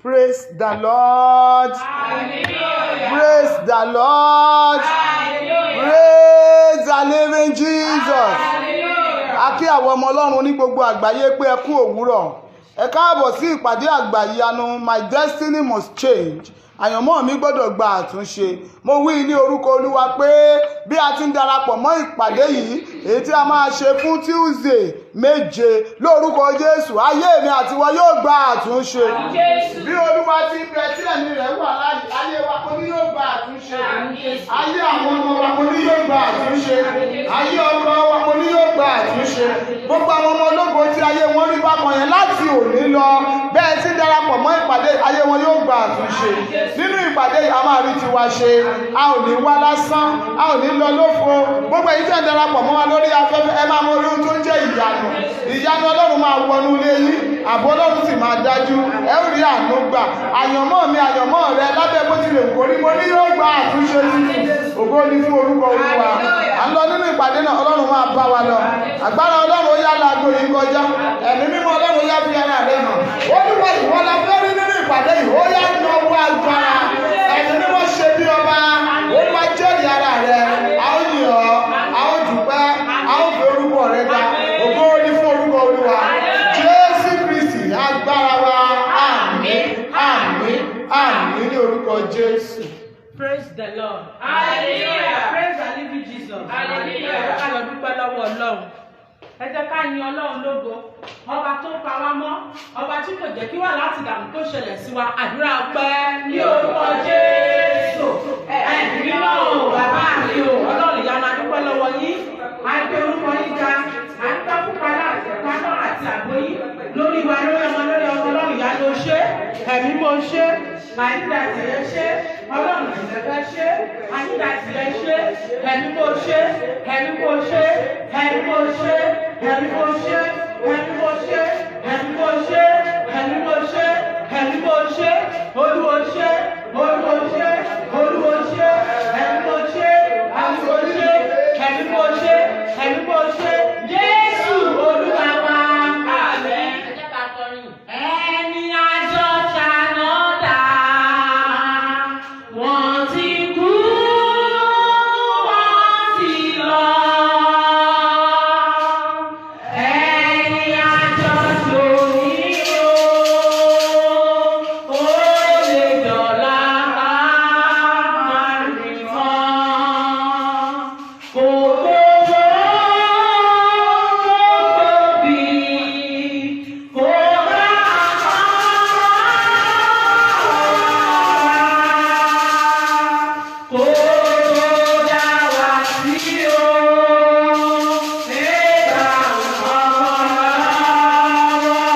Praise the Lord. Hallelujah. Praise the Lord. Hallelujah. Praise the living Jesus. Hallelujah. A kí àwọn ọmọ Ọlọ́run ní gbogbo àgbáyé pé ẹ kú òwúrọ̀. Ẹ káàbọ̀ sí ìpàdé àgbà ìyanu "My Destiny Must Change". Àyànmọ́ mi gbọ́dọ̀ gba àtúnṣe. Mo wí ní orúkọ Olúwa pé bí a ti ń darapọ̀ mọ́ ìpàdé yìí, èyí tí a máa ṣe fún Tuesday 7, lórúkọ Jésù, ayé mi àti wa yóò gba àtúnṣe. Jésù. Bí Olúwa ti ń bẹ tí ẹ̀mí rẹ̀ wà láàyè, ayé wa kò ní yóò gba àtúnṣe. Ayé àwọn ọmọ wa kò ní yóò gba àtúnṣe. Ayé ọkọ wa kò ní yóò gba àtúnṣe. Gbogbo àwọn ọmọ ológo tí ayé wọn rí bákan yẹn, láti òní lọ, bẹ́ẹ̀ tí ń darapọ̀ mọ́ ìpàdé, ayé wọn yóò gba àtúnṣe. Nínú ìpàdé yìí, a máa rí tiwa ṣe. A ò ní wá lásán, a ò ní lọ lófo. Gbogbo èyí tẹ̀ ń darapọ̀ mọ́ wa lórí afẹ́fẹ́, ẹ máa mọ orí ohun tó ń jẹ́ ìyanu. Ìyanu Ọlọ́run máa wọnú ilé yín, ààbò Ọlọ́run sì máa dájú. Ẹ ó rí àánú gbà. Àyànmọ́ mi, àyànmọ́ rẹ, lábẹ́ bó tilẹ̀ kó rí, mo ní yóò gba àtúnṣe tuntun. Ògo ni fún orúkọ Olúwa. À ń lọ nínú ìpàdé náà, Ọlọ́run máa bá wa lọ. Agbára Ọlọ́run ó yá láago yìí kọjá. Ẹ̀mí Mímọ́ Ọlọ́run ó yá fi ara rẹ hàn. Olúwa, ìwọ la fẹ́ rí nínú ìpàdé yìí. Ó yá nawọ́ agbára. Ẹ̀mí Mímọ́, ṣe bí ọba. Olúwa, jẹ́rìí ara rẹ. A ó yìn ọ́, a ó dúpẹ́, a ó fi orúkọ rẹ ga. Ògo ni fún orúkọ Olúwa. Jésù Kristi agbára wa. Àmín, àmín, àmín ní orúkọ Jésù. Praise the Lord. Hallelujah. Praise the living Jesus. Hallelujah. Ẹ jẹ́ ká lọ dúpẹ́ lọ́wọ́ Ọlọ́run. Ẹ jẹ́ ká yin Ọlọ́run lógo. Ọba tó pa wá mọ́. Ọba tí kò jẹ́ kí wà láti dààmú kó ṣẹlẹ̀ sí wa. Àdúrà ọpẹ́ ní orúkọ Jésù. Ẹ̀mí Mímọ́ o, bàbá mi o. Ọlọ́run ìyanu, a dúpẹ́ lọ́wọ́ yín. A gbé orúkọ yín ga. A dúpẹ́ fún padà pamọ́ àti àbò yín lórí wa, lórí ọmọ, lórí ọmọ. Ọlọ́run ìyanu, ṣe. Ẹ̀mí mo ṣe. Àyíká tìrẹ ṣe. Ọlọ́run ìjìnlẹ̀ fẹ́ ṣe. Àyíká tìrẹ ṣe. Ẹ̀mí mo ṣe. Ẹ̀mí mo ṣe. Ẹ̀mí mo ṣe. Ẹ̀mí mo ṣe. Ẹ̀mí mo ṣe. Ẹ̀mí mo ṣe. Ẹ̀mí mo ṣe. Ẹ̀mí mo ṣe. Olúwo ṣe. Olúwo ṣe. Olúwo ṣe. Ẹ̀mí mo ṣe. Ẹ̀mí mo ṣe. Ẹ̀mí mo ṣe. Ẹ̀mí mo ṣe. Jésù Olúwa wa. Àmín. Ẹ jẹ́ ká kọrin. Ẹni àjọ ṣànádà, wọ́n ti kú, wọ́n ti lọ. Ẹni àjọ ṣòní o, ó lè dọ̀la ká má rí mọ́. Kò gbogbo kò bí kò bá kò dá wa sí o, nígbà ọmọ lọ́wọ́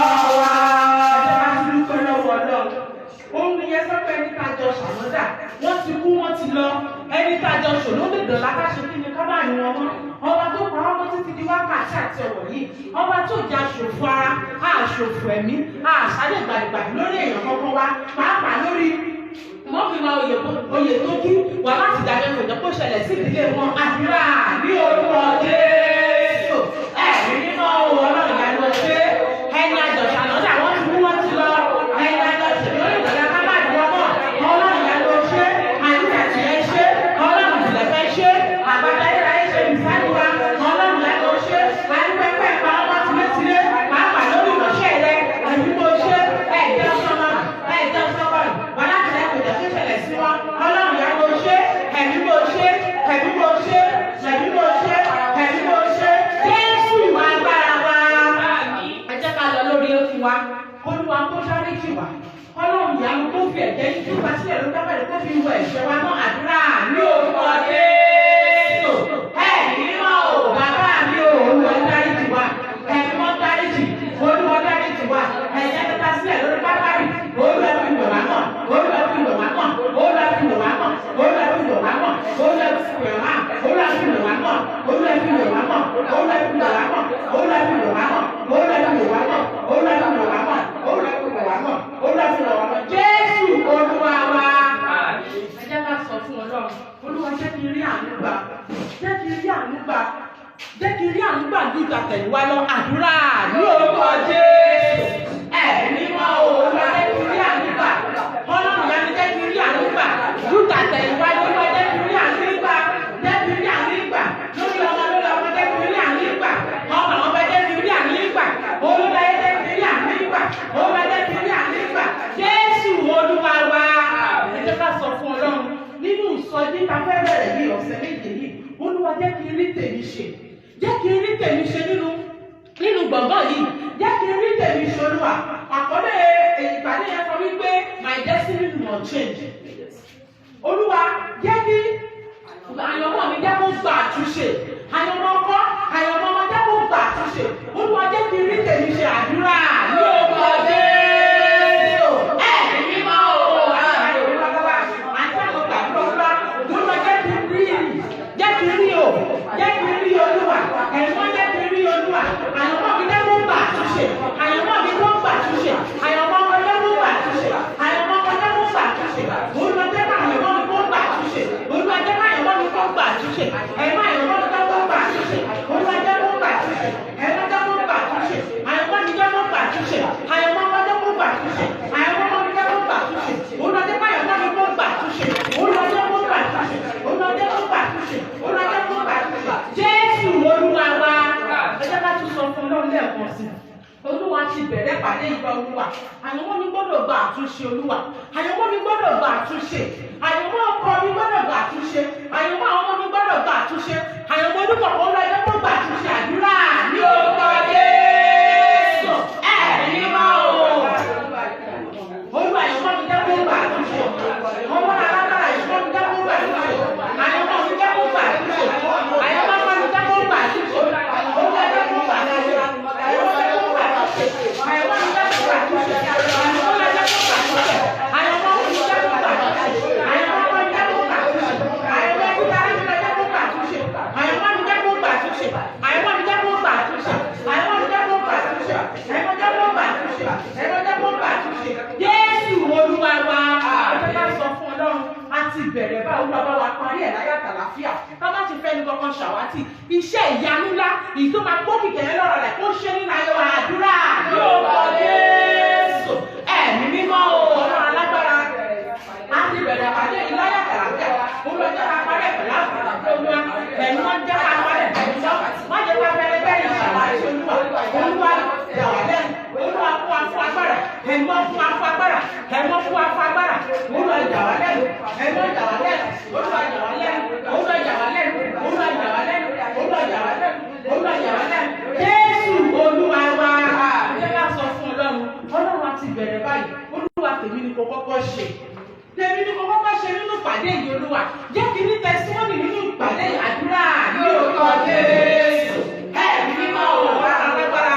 wa. Ẹ bá ti dúpẹ́ lọ́wọ́ Ọlọ́run. Ohun yẹn sọ pé ẹni tá a jọ ṣàmọ́dà, wọ́n ti kú, wọ́n ti lọ. Ẹni tá a jọ ṣòló lè dọ̀la ká ṣe kí ni ká má rí wọn mọ́. Ọba tó pa ọmọ títí di wákàtí àti ọ̀wọ̀ yìí, ọba tó jẹ́ aṣòfò ara, aṣòfò ẹ̀mí, àṣálẹ̀ gbàgbà lórí èèyàn kankan wa, pàápàá lórí mọ́fìmá oyè tó kí wà láti dàbí kò jẹ́ kó ṣẹlẹ̀ sí ìdílé wọn. Àdúrà ní orúkọ Jésù. Ẹ̀mí Mímọ́ o, Ọlọ́run ìyanu, ṣe. Ẹni àjọṣànádà, wọ́n ti kú, wọ́n ti lọ. Ẹni àjọṣe lórí ìdọ̀lá ká má dùn ọmọ. Ọlọ́run ìyanu, ṣe. Àyíká tiẹ̀ ṣe. Ọlọ́run ìjìnlẹ̀ fẹ́ ṣe. Àgbàdo ayérayé ṣe ìsáyé wa. Ọlọ́run ìyanu, ṣe. Àdúpẹ́pẹ́ pa ọmọ tilétilé, pàápàá lórí ìránṣẹ́ rẹ. Ẹ̀mí mo ṣe. Ẹ̀jẹ̀ sọ́mọ, ẹ̀jẹ̀ sọ́mọ wà láti ẹ̀ kò jẹ́ kó ṣẹlẹ̀ sí wọn. Ọlọ́run ìyanu, ṣe. Ẹ̀mí mo ṣe. Ẹ̀mí mo ṣe. Ẹ̀mí mo ṣe. Ẹ̀mí mo ṣe. Jésù agbára wa. Àmín. Ẹ jẹ́ ká lọ lórí eékún wa. Olúwa kó dáríjì wá. Ọlọ́run ìyanu kó fi ẹ̀jẹ̀ yìí tó bá sílẹ̀ ló dábàá kó fi wọ ẹ̀ṣẹ̀ wa náà. Àdúrà ní orúkọ Jésù. Ẹ̀mí Mímọ́ o, bàbá mi o, Olúwa dáríjì wá. Ẹ̀mí mọ́ dáríjì. Olúwa dáríjì wá. Ẹ̀jẹ̀ tó bá sílẹ̀ lórí pápárì. Olúwa fi wẹ̀ wá mọ́. Olúwa fi wẹ̀ wá mọ́. Olúwa fi wẹ̀ wá mọ́. Olúwa fi wẹ̀ wá mọ́. Olúwa fi wẹ̀ wá. Olúwa fi wẹ̀ wá mọ́. Olúwa fi wẹ̀ wá mọ́. Olúwa fi wẹ̀ wá mọ́. Olúwa fi wẹ̀ wá mọ́. Olúwa fi wẹ̀ wá mọ́. Olúwa fi wẹ̀ wá mọ́. Olúwa fi wẹ̀ wá mọ́. Olúwa fi wẹ̀ wá mọ́. Jésù Olúwa wa. Àmín. Ẹ jẹ́ ká sọ fún Ọlọ́run. Olúwa, jẹ́ kí n rí àánú gbà. Jẹ́ kí n rí àánú gbà. Jẹ́ kí n rí àánú gbà ju ìgbà tẹ̀yìnwá lọ. Àdúrà ní orúkọ Jésù. Ẹ̀mí Mímọ́ o, Olúwa, jẹ́ kí n rí àánú gbà. ìsọjí ta fẹ́ bẹ̀rẹ̀ yìí ọ̀sẹ̀ méje yìí, Olúwa jẹ́ kí n rí tèmi ṣe, jẹ́ kí n rí tèmi ṣe nínú gbọ̀ngàn yìí, jẹ́ kí n rí tèmi ṣe, Olúwa. Àkọlé ìpàdé yẹn sọ wípé my destiny will not change. Olúwa, jẹ́ kí àyànmọ́ mi jẹ́ kó gba àtúnṣe, àyànmọ́ ọkọ, àyànmọ́ ọmọ jẹ́ kó gba àtúnṣe. Olúwa, jẹ́ kí n rí tèmi ṣe. Àdúrà ní orúkọ Jésù. Ẹ̀mí mímọ́ o, àti àwọn gbàdúrà. Olúwa, Olúwa, jẹ́ kí n rí, jẹ́ kí n rí o, jẹ́ kí n rí. Olúwa, ẹ̀mọ́, jẹ́ kí n rí. Olúwa, àyànmọ́ mi jẹ́ kó gba àtúnṣe, àyànmọ́ mi kó gba àtúnṣe, àyànmọ́ ọmọ jẹ́ kó gba àtúnṣe, àyànmọ́ ọmọ jẹ́ kó gba àtúnṣe. Olúwa, jẹ́ kí àyànmọ́ mi kó gba àtúnṣe. Olúwa, jẹ́ kí àyànmọ́ mi kó gba àtúnṣe. Ẹ̀mọ́, àyànmọ́ mi jẹ́ kó gba àtúnṣe. Olúwa, jẹ́ kó gba àtúnṣe. Ẹ̀mọ́, jẹ́ kó gba àtúnṣe. Àyànmọ́ mi jẹ́ kó gba àtúnṣe. Àyànmọ́ ọmọ jẹ́ kó gba àtúnṣe. Àyànmọ́ ọmọ mi jẹ́ kó gba àtúnṣe. Olúwa, jẹ́ kí àyànmọ́ mi kó gba àtúnṣe. Olúwa, jẹ́ kó gba àtúnṣe. Olúwa, jẹ́ kó gba àtúnṣe. Olúwa, jẹ́ kó gba àtúnṣe. Jésù Olúwa wa. Ẹ jẹ́ ká tún sọ fún Ọlọ́run lẹ́ẹ̀kan sí i. Olúwa, ti bẹ̀rẹ̀ pàdé ìgbà. Olúwa, àyànmọ́ mi gbọ́dọ̀ gba àtúnṣe. Olúwa, àyànmọ́ mi gbọ́dọ̀ gba àtúnṣe. Àyànmọ́ ọkọ mi gbọ́dọ̀ gba àtúnṣe. Àyànmọ́ àwọn ọmọ mi gbọ́dọ̀ gba àtúnṣe. Àyànmọ́ olúkọ̀kọ̀ ńlá ẹjọ́ kó gba àtúnṣe. Àdúrà ní orúkọ Jésù. Ẹ̀mí mímọ́ o. Olúwa, àyànmọ́ mi jẹ́ kó gba àtúnṣe. Ọmọ alágbára, àyànmọ́ mi jẹ́ kó gba àtúnṣe. Àyànmọ́ mi jẹ́ kó gba àtúnṣe. Àyànmọ́ ọmọ mi jẹ́ kó gba àtúnṣe. Olúwa, jẹ́ kó gba àtúnṣe. Àyànmọ́ jẹ́ kó gba àtúnṣe. Àyànmọ́ mi jẹ́ kó gba àtúnṣe. Àyànmọ́ mi jẹ́ kó gba àtúnṣe. Àyànmọ́ mi jẹ́ kó gba àtúnṣe. Àyànmọ́ mi jẹ́ kó gba àtúnṣe. Àyànmọ́ ẹbí tara mi jẹ́ kó gba àtúnṣe. Àyànmọ́ mi jẹ́ kó gba àtúnṣe. Àyànmọ́ mi jẹ́ kó gba àtúnṣe. Àyànmọ́ mi jẹ́ kó gba àtúnṣe. Àyànmọ́ jẹ́ kó gba àtúnṣe. Àyànmọ́ jẹ́ kó gba àtúnṣe. Jésù Olúwa wa. Ẹ jẹ́ ká sọ fún Ọlọ́run, a ti bẹ̀rẹ̀ bá Olúwa bá wa parí ẹ̀ láyà tàlàfíà. Ká má ti fẹ́ ní kankan ṣàwátì. Iṣẹ́ ìyanu ńlá, èyí tó máa kó kìkẹ́ yẹn lọ́rọ̀ rẹ̀, kó ṣe nínú ayé wa. Àdúrà ní orúkọ Jésù. Ẹ̀mí mímọ́ o, Ọlọ́run alágbára. A ti bẹ̀rẹ̀ àpàdé yìí láyà tàlàfíà. Olúwa, jẹ́ ká parí ẹ̀ pẹ̀lú àlàáfíà. Olúwa, ẹ̀mí wọn, jẹ́ ká parí ẹ̀ pẹ̀lú sọ́. Má jẹ́ ká fẹ́rẹ́ bẹ́ẹ̀ ṣàwátì. Olúwa, Olúwa, yà wá lẹ́nu. Olúwa, fún wa fún agbára. Ẹ̀mọ́, fún wa fún agbára. Ẹ̀mọ́, fún wa fún agbára. Olúwa, yà wá lẹ́nu. Ẹ̀mọ́, yà wá lẹ́nu. Olúwa, yà wá lẹ́nu. Olúwa, yà wá lẹ́nu. Olúwa, yà wá lẹ́nu. Olúwa, yà wá lẹ́nu. Olúwa, yà wá lẹ́nu. Jésù Olúwa wa. Ẹ jẹ́ ká sọ fún Ọlọ́run. Ọlọ́run, á ti bẹ̀rẹ̀ báyìí. Olúwa, tèmi ni kò kọ́kọ́ ṣe. Tèmi ni kò kọ́kọ́ ṣe nínú ìpàdé yìí. Olúwa, jẹ́ kí ní testimony nínú ìpàdé yìí. Àdúrà ní orúkọ Jésù. Ẹ̀mí mímọ́ o, Ọlọ́run alágbára.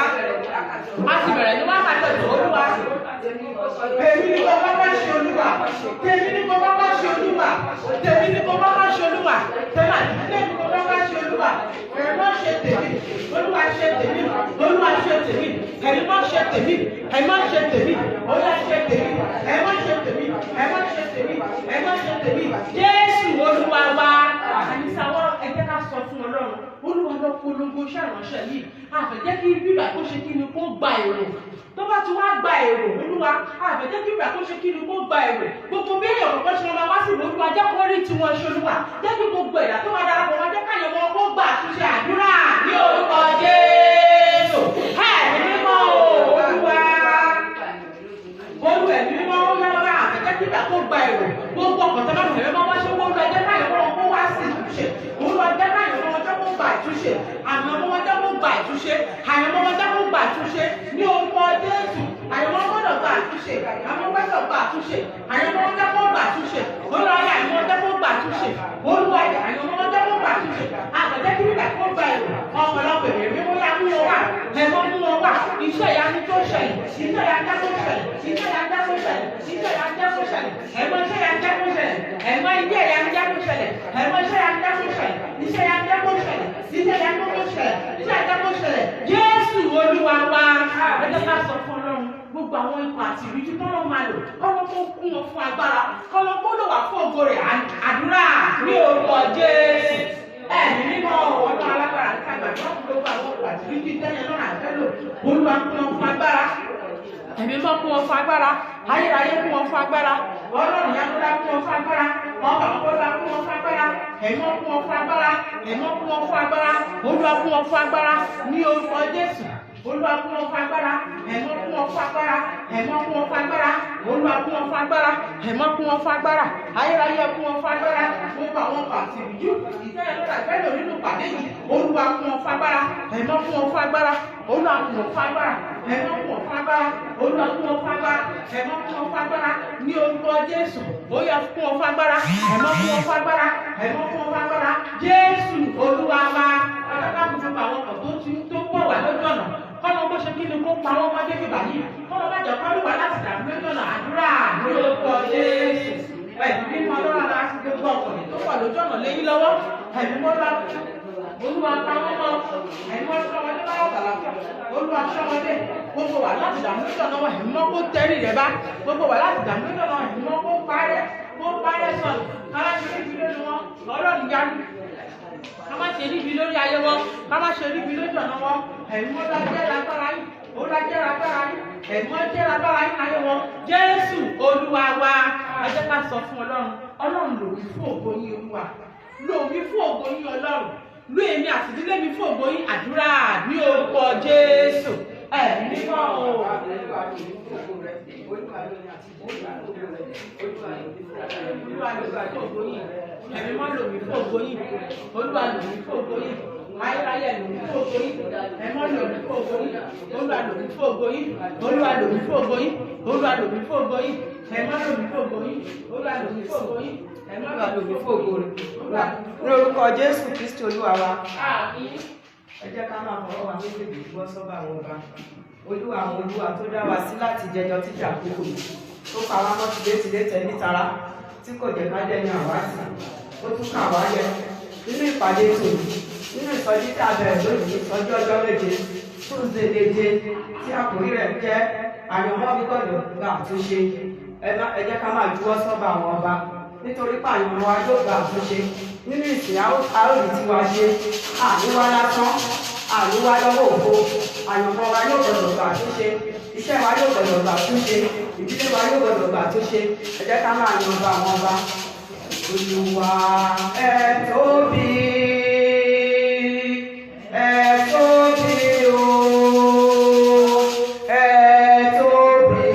A ti bẹ̀rẹ̀ ní wákàtí ọ̀dọ̀. Olúwa, tèmi ni kò kọ́kọ́ ṣe. Olúwa, tèmi ni kò kọ́kọ́ ṣe. Olúwa, tèmi ni kò kọ́kọ́ ṣe. Olúwa, tèmi àti tèmi kò kọ́kọ́ ṣe. Olúwa, ẹ̀mọ́, ṣe tèmi. Olúwa, ṣe tèmi. Olúwa, ṣe tèmi. Ẹ̀mọ́, ṣe tèmi. Ẹ̀mọ́, ṣe tèmi. Olúwa, ṣe tèmi. Ẹ̀mọ́, ṣe tèmi. Ẹ̀mọ́, ṣe tèmi. Ẹ̀mọ́, ṣe tèmi. Jésù Olúwa wa. Àníṣàwọ̀, ẹ jẹ́ ká sọ fún Ọlọ́run. Olúwa, lọ polongo iṣẹ́ ìránṣẹ́ yìí. Àfẹ́jẹ́ kí bíbà kó ṣe kí ni, kó gba èrò. Tó bá ti wá gba èrò, Olúwa, àfẹ́jẹ́ kí bíbà kó ṣe kí ni, kó gba èrò. Gbogbo bí èèyàn kọ̀ọ̀kan ṣe máa wá sí ìlú, Olúwa, jẹ́ kó rí tiwọn ṣe. Olúwa, jẹ́ kí gbogbo ẹ̀dá tó máa darapọ̀ wọn, jẹ́ káyọ̀ wọn kó gba àtúnṣe. Àdúrà ní orúkọ Jésù. Ẹ̀mí mímọ́ o, Olúwa, Olú, ẹ̀mí mímọ́ ó yá wá. Àfẹ́jẹ́ kí bíbà kó gba èrò. Gbogbo ọkàn tó bá fẹ̀mí mọ́ wá ṣe wọ́n lọ, jẹ́ káyọ̀ wọn kó wá sí ìtúnṣe. Olúwa, jẹ́ káyọ̀ wọn jẹ́ kó gba ìtúnṣe. Àmọ́ wọn jẹ́ kó gba ìtúnṣe. Àyànmọ́ wọn jẹ́ kó gba àtúnṣe ní orúkọ Jésù. Àyànmọ́ gbọ́dọ̀ gba àtúnṣe. Àmọ́ gbọ́dọ̀ gba àtúnṣe. Àyànmọ́ wọn jẹ́ kó gba àtúnṣe. Olúwa, àyànmọ́ wọn jẹ́ kó gba àtúnṣe. Olúwa, àyànmọ́ wọn jẹ́ kó gba àtúnṣe. Àgbẹ̀jẹ́ kí nígbà kó gba èrò ọ̀pọ̀lọpọ̀ èrè mímú yá mú wọn wá. Ẹ̀mọ́, mú wọn wá. Iṣẹ́ ìyanu tó ṣẹlẹ̀, iṣẹ́ ìyanu tó ṣẹlẹ̀, iṣẹ́ ìyanu tó ṣẹlẹ̀, iṣẹ́ ìyanu tó ṣẹlẹ̀. Ẹ̀mọ́, iṣẹ́ ìyanu tó ṣẹlẹ̀. Ẹ̀mọ́, ilé ìyanu tó ṣẹlẹ̀. Ẹ̀mọ́, iṣẹ́ ìyanu tó ṣẹlẹ̀, iṣẹ́ ìyanu tó ṣẹlẹ̀, iṣẹ́ ìyanu tó ṣẹlẹ̀, iṣẹ́ ìyanu tó ṣẹlẹ̀. Jésù Olúwa wa. Ẹ jẹ́ ká sọ fún Ọlọ́run, gbogbo àwọn ikọ̀ àti ìríjú tọ́lọ́ máa lò, kọ́lọ́ kó kún wọn fún agbára, kọ́lọ́ kó lò wá fún ògo rẹ̀. Àdúrà ní orúkọ Jésù. Ẹ̀mí mímọ́, ọ̀nà alágbára àti àgbàdo, gbogbo àwọn ikọ̀ àti ìríjú tẹ́yẹ lọ́nà àfẹ́ lò, Olúwa, kún wọn fún agbára. Ẹ̀mí mọ́, kún wọn fún agbára. Ayérayé, kún wọn fún agbára. Ọlọ́run yánúdá, kún wọn fún agbára. Ọba ọlá, kún wọn fún agbára. Ẹ̀mọ́, kún wọn fún agbára. Ẹ̀mọ́, kún wọn fún agbára. Olúwa, kún wọn fún agbára ní orúkọ Jésù. Olúwa, kún wọn fún agbára. Ẹ̀mọ́, kún wọn fún agbára. Ẹ̀mọ́, kún wọn fún agbára. Olúwa. kún wọn fún agbára. Ẹ̀mọ́ kún wọn fún agbára. Ayérayé kún wọn fún agbára. Gbogbo àwọn ọkọ̀ àti ìrújú ìtẹ́yẹ lọ́dà fẹ́lẹ̀ nínú pàdé yìí. Olúwa kún wọn fún agbára. Ẹ̀mọ́ kún wọn fún agbára. Olúwa kún wọn fún agbára. Ẹ̀mọ́ kún wọn fún agbára. Olúwa kún wọn fún agbára. Ẹ̀mọ́ kún wọn fún agbára. Ní orúkọ Jésù, ó yá kún wọn fún agbára. Ẹ̀mọ́ kún wọn fún agbára. Ẹ̀mọ́ kún wọn fún agbára. Jésù Olúwa wa. Ọlọ́dà kún fún àwọn ọkọ̀ tó ti tó pọ̀ wá lójú ọ̀nà. Kọ́nà bó ṣe kí ni kó pa wọ́n mọ́dé bíbá yìí. Kọ́nà má jẹ́ kọ́lù wá láti dàbí lójú ọ̀nà àdúrà ní orúkọ Jésù. Ẹ̀mí mímọ́ lọ́la láti gbogbo ọkùnrin tó wà lójú ọ̀nà léyìn lọ́wọ́. Ẹ̀mí mọ́ lọ́la Olúwa pa wọ́n mọ́. Ẹ̀mí mọ́ sọ wọlé láyọ̀ tàlàfíà. Olúwa sọ wọlé. Gbogbo wà láti dààmú lójú ọ̀nà wọn. Ẹ̀mí mọ́ kó tẹ́rì rẹ̀ bá. Gbogbo wà láti dààmú lójú ọ̀nà ẹ̀mí mọ́ kó parẹ́. Kó parẹ́ sọ̀rọ̀. Ká má ṣe ríbi lórí wọn. Ọlọ́run yanu. Ká má ṣe ríbi lórí ayé wọn. Ká má ṣe ríbi lójú ọ̀nà wọn. Ẹ̀mí mọ́ lájẹ́ lágbára yìí. Olúwa jẹ́ lágbára yìí. Ẹ̀mí mọ́ jẹ́ lágbára yìí láyé wọn. Jésù Olúwa wa. Ẹ jẹ́ ká sọ fún Ọlọ́run. Ọlọ́run lò mí fún ògo yín Olúwa. Lò mí fún ògo yín Ọlọ́run. Lò èmi àti ìdílé mi fún ògo yín àdúrà ní orúkọ Jésù. Ẹ̀mí mímọ́ o. Olúwa lò mí fún ògo yín. Ẹ̀mí mọ́ lò mí fún ògo yín. Olúwa lò mí fún ògo yín. Ayérayé lò mí fún ògo yín. Ẹ̀mọ́ lò mí fún ògo yín. Olúwa lò mí fún ògo yín. Olúwa lò mí fún ògo yín. Olúwa lò mí fún ògo yín. Ẹ̀mọ́ lò mí fún ògo yín. Olúwa lò mí fún ògo yín. Ẹ̀mọ́ Olúwa lò mí fún ògo rẹ̀. Olúwa lò mí fún Ní orúkọ Jésù Kristi Olúwa wa. Àmín. Ẹ jẹ́ ká máa fọwọ́ wa méjèèjì gbọ́ sọ́ba àwọn ọba. Olúwa àwọn olúwa tó dá wa sí láti jẹjọ títí àkókò yìí. Tó pa wá mọ́ tilétilé tẹ̀lé tara tí kò jẹ́ ká dẹ́ni àwátì. Ó tún kà wá yẹ. Nínú ìpàdé tòní, nínú ìsọjí tí a bẹ̀rẹ̀ lónìí, ìsọjí ọjọ́ méje, Tuesday méje tí àkórí rẹ̀ jẹ́ àyànmọ́ mi gbọ́dọ̀ gba àtúnṣe. Ẹ jẹ́ ká máa juwọ́ sọ́ba àwọn ọba nítorí pé àyànmọ́ wa yóò gba àtúnṣe. Nínú ìsìn a ó rí tiwa ṣe, àníwá lásán, àníwá lọ́wọ́ òfo, àyànmọ́ wa yóò gbọ́dọ̀ gba àtúnṣe, iṣẹ́ wa yóò gbọ́dọ̀ gba àtúnṣe, ìdílé wa yóò gbọ́dọ̀ gba àtúnṣe. Ẹ jẹ́ ká máa yan ọba àwọn ọba. Olúwa ẹ tóbi, ẹ tóbi o, ẹ tóbi.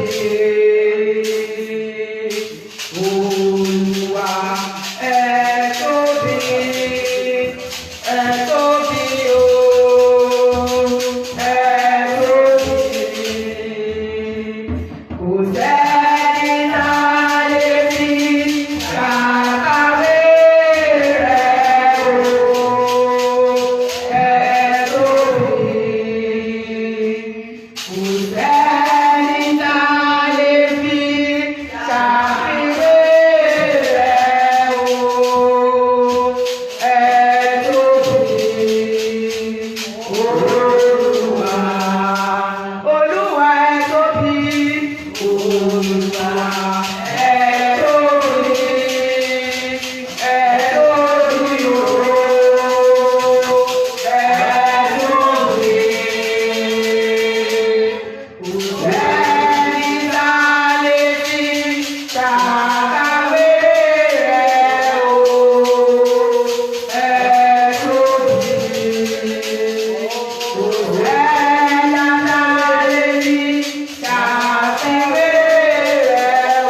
Olúwa ẹ tóbi, ẹ tóbi o, ẹ tóbi. Kò sẹ́ni tá a lè fi ṣàkàwé rẹ̀ o, ẹ tóbi. Kò sẹ́ni tá a lè fi ṣàfiwé rẹ̀ o, ẹ tóbi. Olúwa, Olúwa ẹ tóbi, Olúwa ẹ tóbi, ẹ tóbi o, ẹ tóbi. Kò sẹ́ni tá a lè fi ṣàkàwé rẹ̀ o, ẹ tóbi. Kò sẹ́ni tá a lè fi ṣàfiwé rẹ̀ o,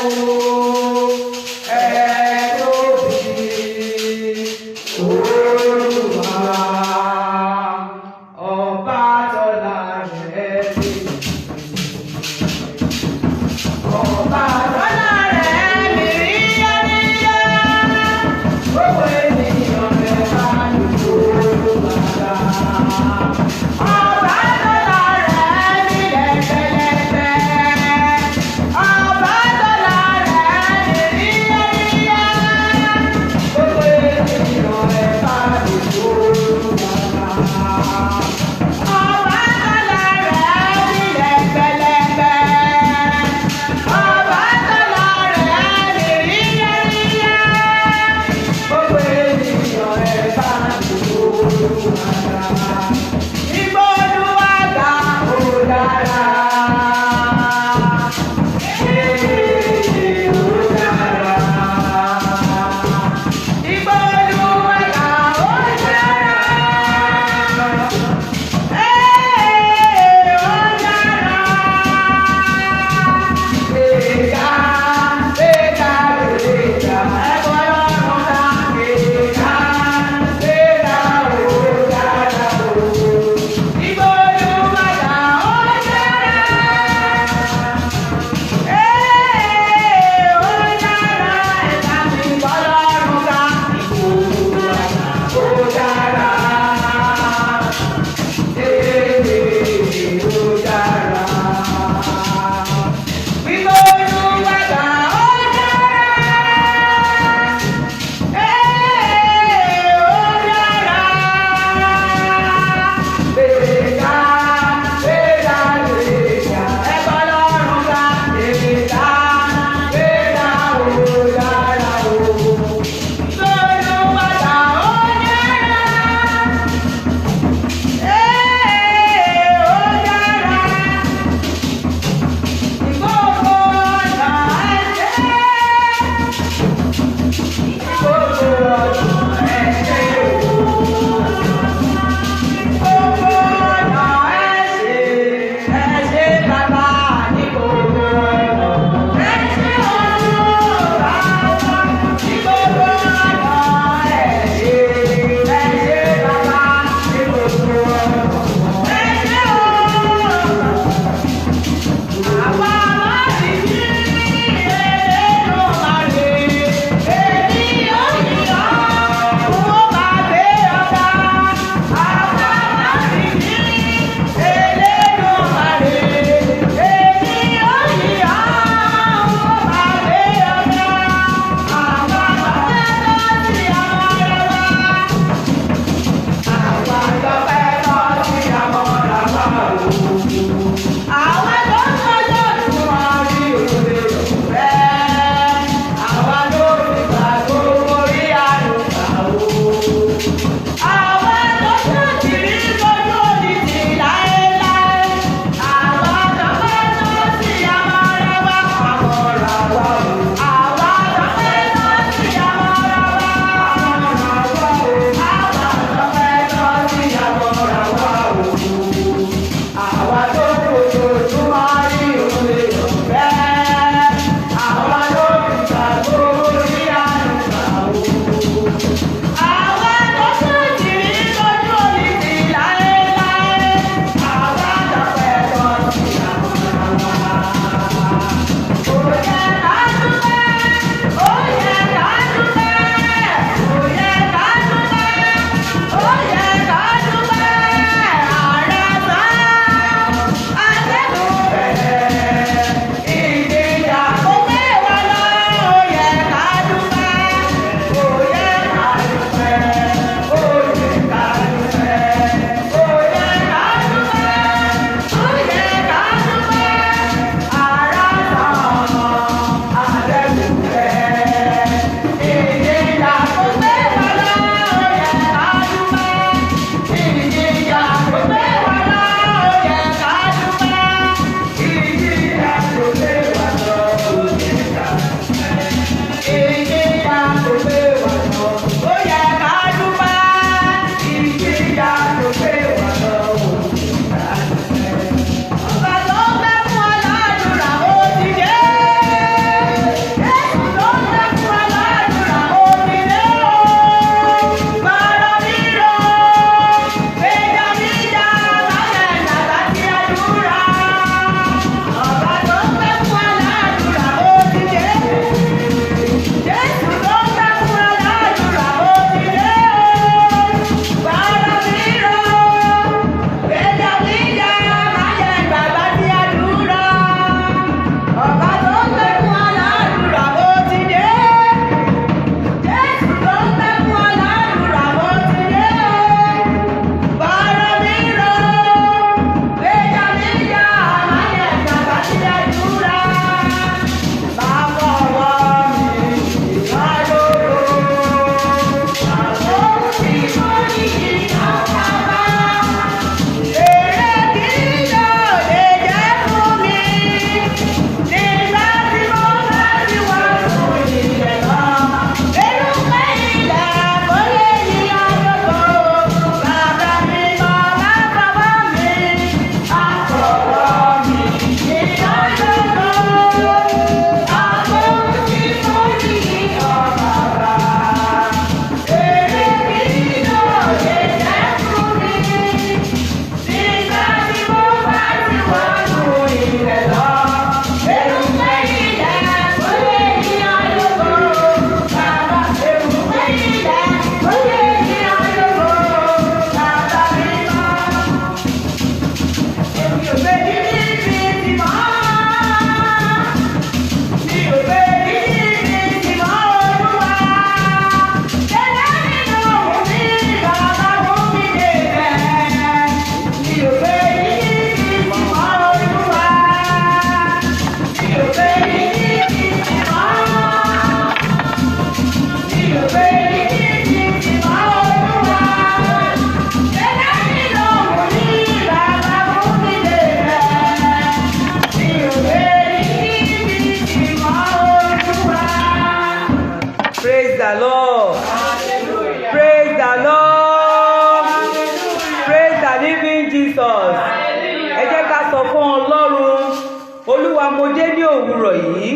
Olúwa, mo dé ní òwúrọ̀ yìí.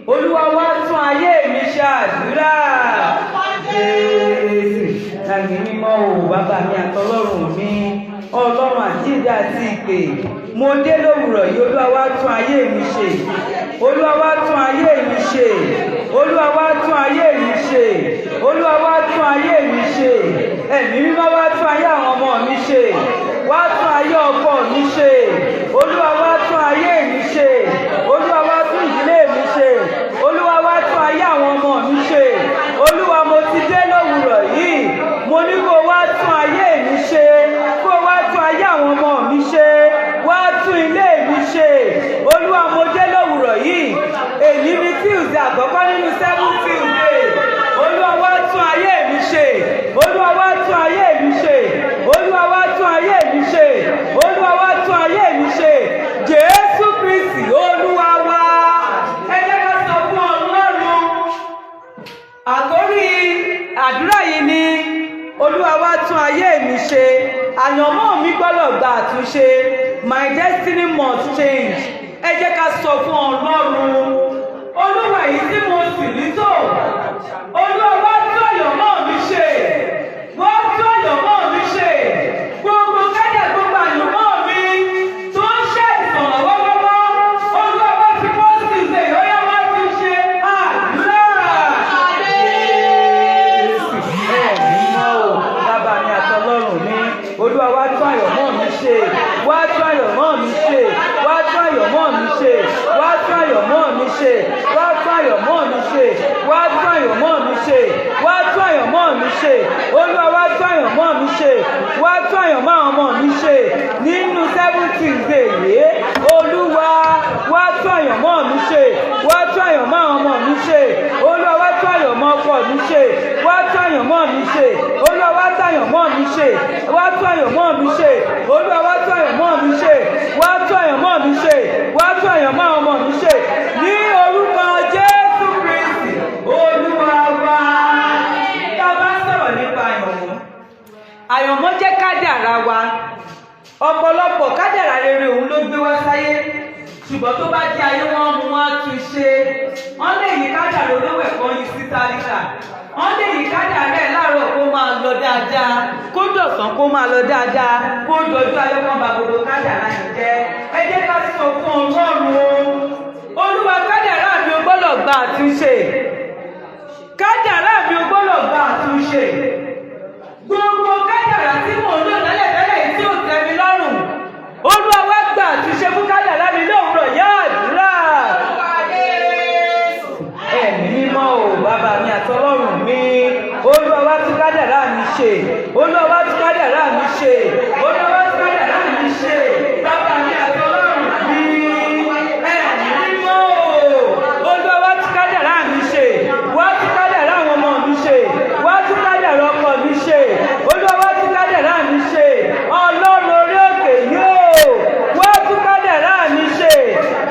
Olúwa, wá tún ayé mi ṣe. Àdúrà. Jésù, ẹ̀mí mímọ́ o, bàbá mi àtọlọ́run mi, Ọlọ́run àjíǹde àti ìpè, mo dé lówùrọ̀ yìí. Olúwa, wá tún ayé mi ṣe. Olúwa, wá tún ayé mi ṣe. Olúwa, wá tún ayé mi ṣe. Olúwa, wá tún ayé mi ṣe. Ẹ̀mí mímọ́, wá tún ayé àwọn ọmọ mi ṣe, wá tún ayé ọkọ mi ṣe. Olúwa, wá tún ayé mi ṣe. Olúwa, wá tún ìdílé mi ṣe. Olúwa, wá tún ayé àwọn ọmọ mi ṣe. Olúwa, mo ti dé lówùrọ̀ yìí. Mo ní kó wá tún ayé mi ṣe, kó wá tún ayé àwọn ọmọ mi ṣe, wá tún ilé mi ṣe. Olúwa, mo dé lówùrọ̀ yìí. Èyí ni Tuesday àkọ́kọ́ nínú seven Tuesday. Olúwa, wá tún ayé mi ṣe. Olúwa, wá tún ayé mi ṣe. Olúwa, wá tún ayé mi ṣe. Olúwa, wá tún ayé mi ṣe. Jésù Kristi Olúwa wa. Ẹ jẹ́ ká sọ fún Ọlọ́run. Àkórí àdúrà yìí ni Olúwa wá tún ayé mi ṣe. Àyànmọ́ mi gbọ́dọ̀ gba àtúnṣe. My destiny must change. Ẹ jẹ́ ká sọ fún Ọlọ́run. Olúwa yìí tí mo sì ní tó, Olúwa, wá tún àyànmọ́ mi ṣe, wá tún àyànmọ́ mi ṣe. Gbogbo kádà, gbogbo àyànmọ́ mi tó ń ṣe ìsàn lọ́wọ́lọ́wọ́, Olúwa, wá fi pọ́sì ṣe ìhóyá, wá tún ṣe. Àdúrà. Ẹ̀mí mọ́ o, bàbá mi àtọlọ́run mi, Olúwa, wá tún àyànmọ́ mi ṣe, wá tún àyànmọ́ mi ṣe, wá tún àyànmọ́ mi ṣe, wá tún àyànmọ́ mi ṣe, wá tún àyànmọ́ mi ṣe, wá tún àyànmọ́ mi ṣe, wá tún àyànmọ́ mi ṣe. Olúwa, wá tún àyànmọ́ mi ṣe, wá tún àyànmọ́ àwọn ọmọ mi ṣe nínú seven Tuesday yìí. Olúwa, wá tún àyànmọ́ mi ṣe, wá tún àyànmọ́ àwọn ọmọ mi ṣe. Olúwa, wá tún àyànmọ́ ọkọ mi ṣe, wá tún àyànmọ́ mi ṣe. Olúwa, wá tún àyànmọ́ mi ṣe, wá tún àyànmọ́ mi ṣe. Olúwa, wá tún àyànmọ́ mi ṣe, wá tún àyànmọ́ mi ṣe, wá tún àyànmọ́ àwọn ọmọ mi ṣe, ní orúkọ Jésù Kristi Olúwa wa. Tá a bá sọ̀rọ̀ nípa àyànmọ́, àyànmọ́ jẹ́ kádàrá wa. Ọ̀pọ̀lọpọ̀ kádàrá rere òun ló gbé wá sáyé, ṣùgbọ́n tó bá jẹ́ ayé, wọn mú wọn tún ṣe. Wọ́n lè yí kádàrá olówó ẹ̀kọ́ yìí sí tálíkà, wọ́n lè yí kádàrá ẹ̀ láàárọ̀ kó máa lọ dáadáa, kó dọ̀sán kó máa lọ dáadáa, kó dọjú ayé kan bá gbogbo kádàrá yẹn jẹ́. Ẹ jẹ́ ká sọ fún Ọlọ́run. Olúwa, kádàrá mi ò gbọ́dọ̀ gba àtúnṣe. Kádàrá mi ò gbọ́dọ̀ gba àtúnṣe. Gbogbo kádàrá tí mò ń lò tẹ́lẹ̀tẹ́lẹ̀ tí ò tẹ́ mi lọ́rùn, Olúwa, wá gba àtúnṣe fún kádàrá mi lówùrọ̀ yá. Àdúrà. Ẹ̀mí mímọ́ o, bàbá mi àtọlọ́run mi, Olúwa, wá tún kádàrá mi ṣe. Olúwa, wá tún kádàrá mi ṣe. Olúwa, wá tún kádàrá mi ṣe. Bàbá mi àtọlọ́run mi, ẹ̀mí mímọ́ o, Olúwa, wá tún kádàrá mi ṣe, wá tún kádàrá àwọn ọmọ mi ṣe, wá tún kádàrá ọkọ mi ṣe. Olúwa, wá tún kádàrá mi ṣe. Ọlọ́run orí òkè yóò wá tún kádàrá mi ṣe,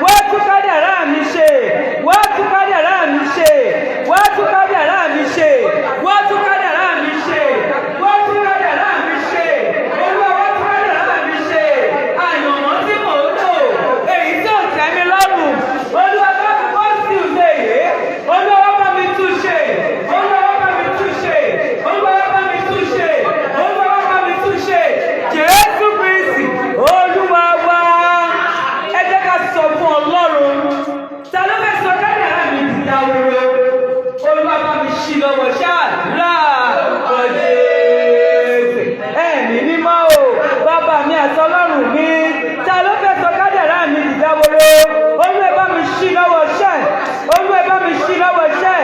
wá tún kádàrá mi ṣe, wá tún kádàrá mi ṣe, wá tún kádàrá mi ṣe, wá tún kádàrá mi ṣe, wá tún kádàrá mi ṣe. Olúwa, wá tún kádàrá mi ṣe. Àyànmọ́ tí mò ń lò, èyí tí ò tẹ́ mi lọ́rùn, Olúwa, bá mi kọ́ sí ìwé yìí. Olúwa, wá bá mi tún ṣe. Olúwa, wá bá mi tún ṣe. Olúwa, wá bá mi tún ṣe. Olúwa, wá bá mi tún ṣe. Jésù Kristi Olúwa wa. Ẹ jẹ́ ká sọ fún Ọlọ́run. Ta ló fẹ́ sọ kádàrá mi di dahoro? Olúwa, bá mi ṣí lọ́wọ́. Ṣáàdúrà. Jésù, ẹ̀mí mímọ́ o, bàbá mi àtọlọ́run mi, ta ló fẹ́ sọ kádàrá mi di dahoro? Olúwa, bá mi ṣí lọ́wọ́ ṣẹ́. Olúwa, bá mi ṣí lọ́wọ́ ṣẹ́.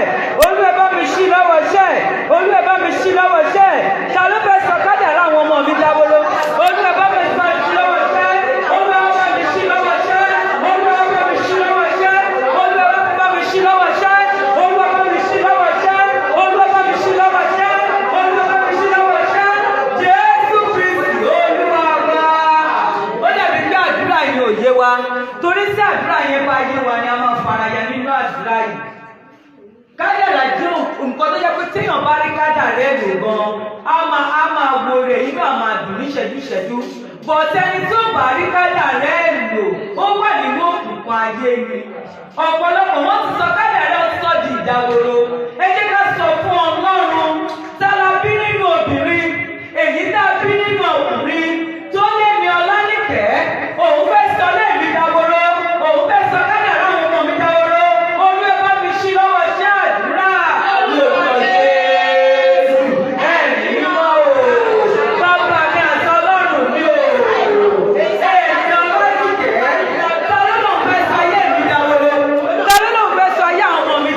Olúwa, bá mi ṣí lọ́wọ́ ṣẹ́. Olúwa, bá mi ṣí lọ́wọ́ ṣẹ́. Ta ló fẹ́ sọ kádàrá àwọn ọmọ mi dahoro? Olúwa, bá mi sọ ṣí lọ́wọ́ ṣẹ́. Olúwa, bá mi ṣí lọ́wọ́ ṣẹ́. Olúwa, bá mi ṣí lọ́wọ́ ṣẹ́. Olúwa, bá mi ṣí lọ́wọ́ ṣẹ́. Olúwa, bá mi ṣí lọ́wọ́ ṣẹ́. Olúwa, bá mi ṣí lọ́wọ́ ṣẹ́. Olúwa, bá mi ṣí lọ́wọ́ ṣẹ́. Jésù Kristi Olúwa wa. Ó dàbí pé àdúrà yìí ò yé wa, torí tí àdúrà yẹn bá yé wa ni a máa faraya nínú àdúrà yìí. Kádàrá jẹ́ nǹkan tó jẹ́ pé téèyàn bá rí kádàrá ẹ̀ lò gan, á máa wo rẹ̀, inú á máa dùn níṣẹ́jú ìṣẹ́jú. Bọ̀tẹ́ni tó bá rí kádàrá ẹ̀ lò, ó wà nínú òkùnkùn ayé ni. Ọ̀pọ̀lọpọ̀ wọ́n ti sọ kádàrá sọ di ìdáwòrò. Ẹ jẹ́ ká sọ fún Ọlọ́run, tá la bí nínú obìnrin, èyí tá a bí nínú ọkùnrin tó lé mi Ọlánìkẹ́, òun fẹ́ sọ lẹ́ẹ̀mí dáwòrò, òun fẹ́ sọ kádàrá àwọn ọmọ mi dáwòrò. Olú ẹ bá mi ṣí lọ́wọ́ ṣé àdúrà lórúkọ Jésù. Ẹ̀mí mímọ́ o, bàbá mi àti Ọlọ́run mi o, èmi Ọlánìkẹ́, ta ló lóun fẹ́ sọ ayé mi dáwòrò? Ta ló lóun fẹ́ sọ ayé àwọn ọmọ mi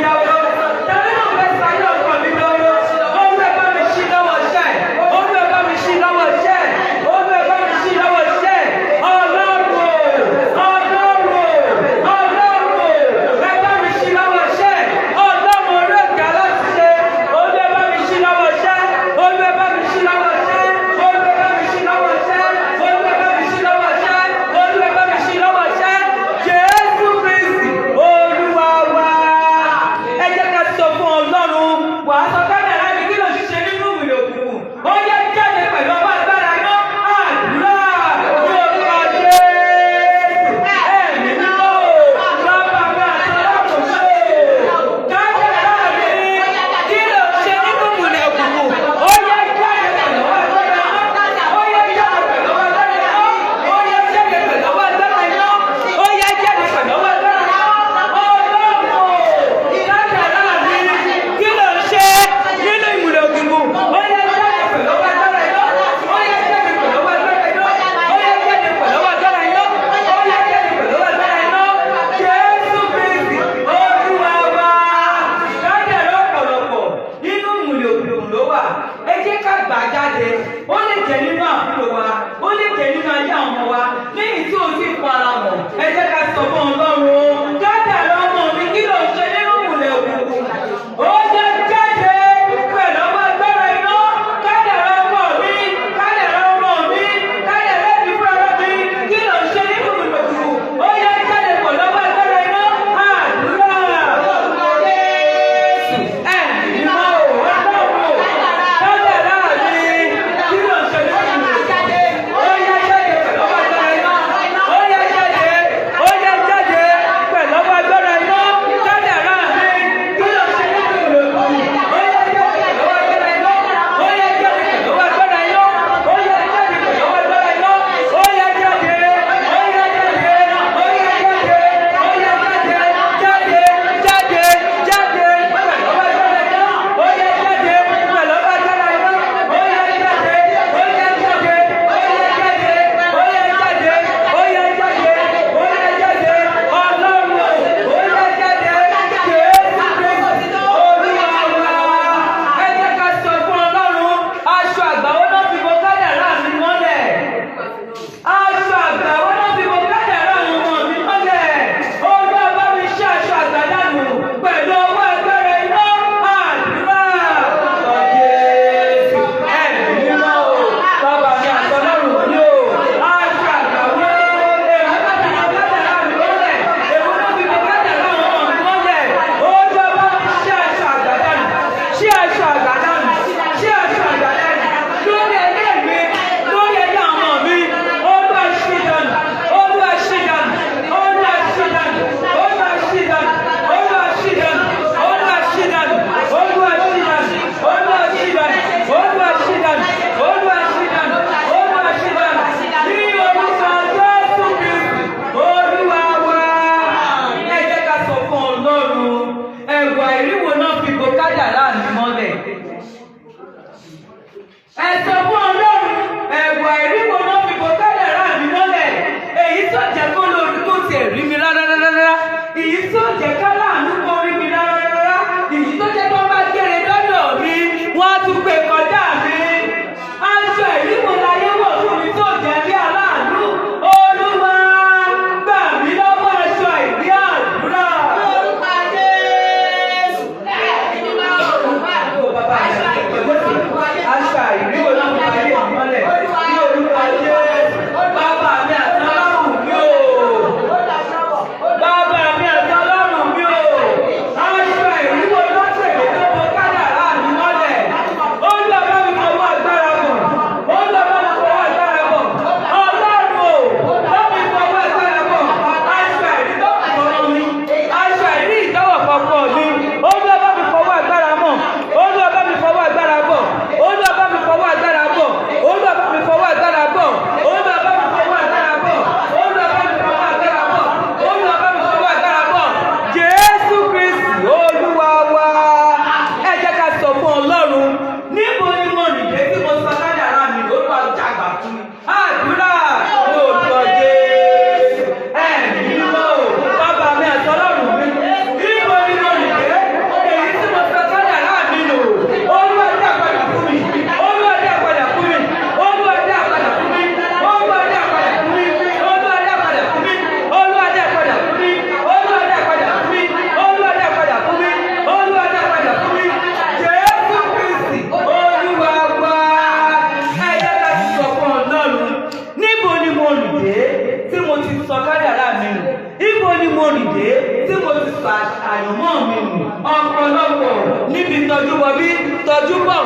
tọ́jú bọbí tọ́jú bọ̀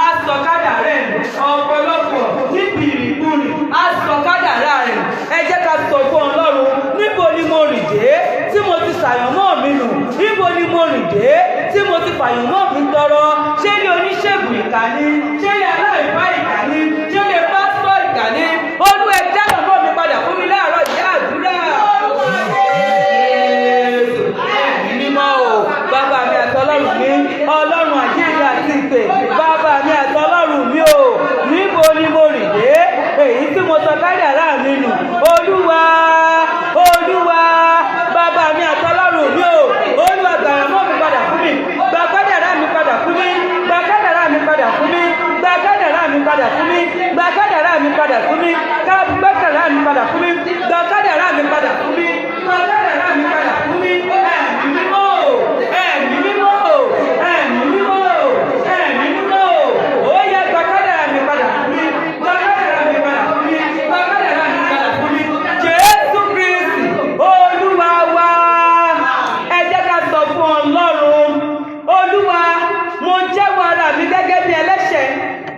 á sọ kádàrá rẹ̀ nù. Ọ̀pọ̀lọpọ̀ níbi ìrìnkúrìn á sọ kádàrá rẹ̀ nù. Ẹ jẹ́ ká sọ fún Ọlọ́run, níbo ni mo rìn dé tí mo ti ṣàyànmọ́ mi nù? Níbo ni mo rìn dé tí mo ti fàyànmọ́ mi tọrọ? Ṣé ní oníṣègùn ìkà ni? Ṣé ní aláìfá ìkà ni? Ṣé ní pásítọ̀ ìkà ni? Olú ẹ dá àyànmọ́ mi padà fún mi láàárọ̀ ìyá àdúrà. Ẹ̀mí mímọ́ o, bàbá mi àti Ọlọ́run mi, Ọlọ́run àjíǹde àti ìpè, bàbá mi àti Ọlọ́run mi o, níbo ni mo rìn dé? Èyí tí mo sọ kádàrá mi nù. Olúwa, Olúwa, bàbá mi àti Ọlọ́run mi o, Olúwa gbà àyànmọ́ mi padà fún mi, gbà kádàrá mi padà fún mi, gbà kádàrá mi padà fún mi, gbà kádàrá mi padà fún mi, gbà kádàrá mi padà fún mi, gbà kádàrá mi padà fún mi, gbà kádàrá mi padà fún mi, gbà kádàrá mi padà fún mi. Ẹ̀mí mímọ́ o, ẹ̀mí mímọ́ o, ẹ̀mí mímọ́ o, ẹ̀mí mímọ́ o, ó yá gbà kádàrá mi padà fún mi, gbà kádàrá mi padà fún mi, gbà kádàrá mi padà fún mi. Jésù Kristi, Olúwa wa, ẹ jẹ́ ká sọ fún Ọlọ́run, Olúwa, mo jẹ́wọ́ ara mi gẹ́gẹ́ bí ẹlẹ́ṣẹ̀,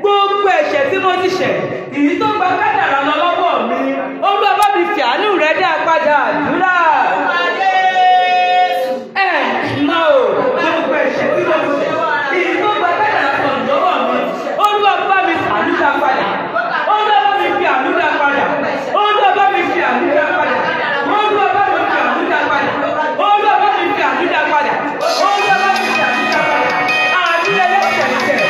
gbogbo ẹ̀ṣẹ̀ tí mo ti ṣẹ̀, èyí tó gba kádàrá lọ lọ́wọ́ mi, Olúwa bá mi fi àánú rẹ̀ dá padà. Àdúrà. Ẹ mọ o, gbogbo ẹ̀ṣẹ̀ tí mo ti ṣẹ̀, èyí tó gba kádàrá sọnù lọ́wọ́ mi, Olúwa bá mi fàánú dá padà. Olúwa bá mi fi àánú dá padà. Olúwa bá mi fi àánú dá padà. Olúwa bá mi fi àánú dá padà. Olúwa bá mi fi àánú dá padà. Olúwa bá mi fi àánú dá padà. Àánú ẹlẹ́ṣẹ̀ tẹ̀.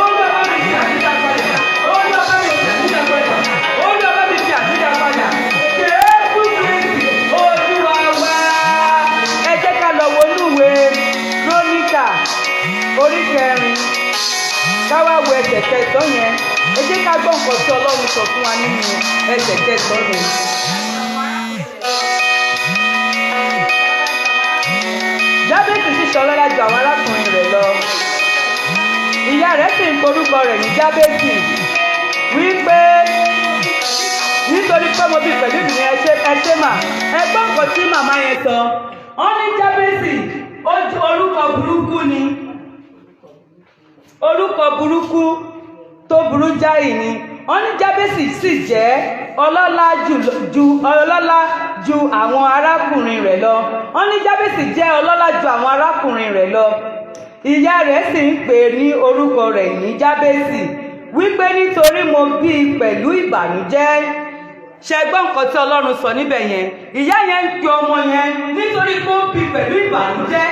Olúwa bá mi fi àánú dá padà. Olúwa bá mi fi àánú dá padà. Olúwa bá mi fi àánú dá padà. Jésù Kristi, Olúwa wa. Ẹ jẹ́ ká lọ wọnú ìwé Kíróníkà orí kẹrin, ká wá wo ẹsẹ̀ kẹsàn-án yẹn. Ẹ jẹ́ ká gbọ́ nǹkan tí Ọlọ́run sọ fún wa nínú ẹsẹ̀ kẹsàn-án yẹn. Jábésì sì ṣọlọ́lá ju àwọn arákùnrin rẹ̀ lọ. Ìyá rẹ̀ sì ń porúkọ rẹ̀ ní Jábésì, wípé nítorí pé mo bí pẹ̀lú ìdùnnú. Ẹṣẹ́ mà, ẹ gbọ́ nǹkan tí màmá yẹn sọ. Wọ́n ní Jábésì orúkọ burúkú ni, orúkọ burúkú tó burú jáì ni. Wọ́n ní Jábésì sì jẹ́ ọlọ́lá ju ọlọ́lá ju àwọn arákùnrin rẹ̀ lọ. Wọ́n ní Jábésì jẹ́ ọlọ́lá ju àwọn arákùnrin rẹ̀ lọ. Ìyá rẹ̀ sì ń pè ní orúkọ rẹ̀ ní Jábésì, wípé nítorí mo bí i pẹ̀lú ìbànújẹ́. Ṣe gbọ́ nǹkan tí Ọlọ́run sọ níbẹ̀ yẹn? Ìyá yẹn ń pe ọmọ yẹn nítorí pé ó bí pẹ̀lú ìbànújẹ́,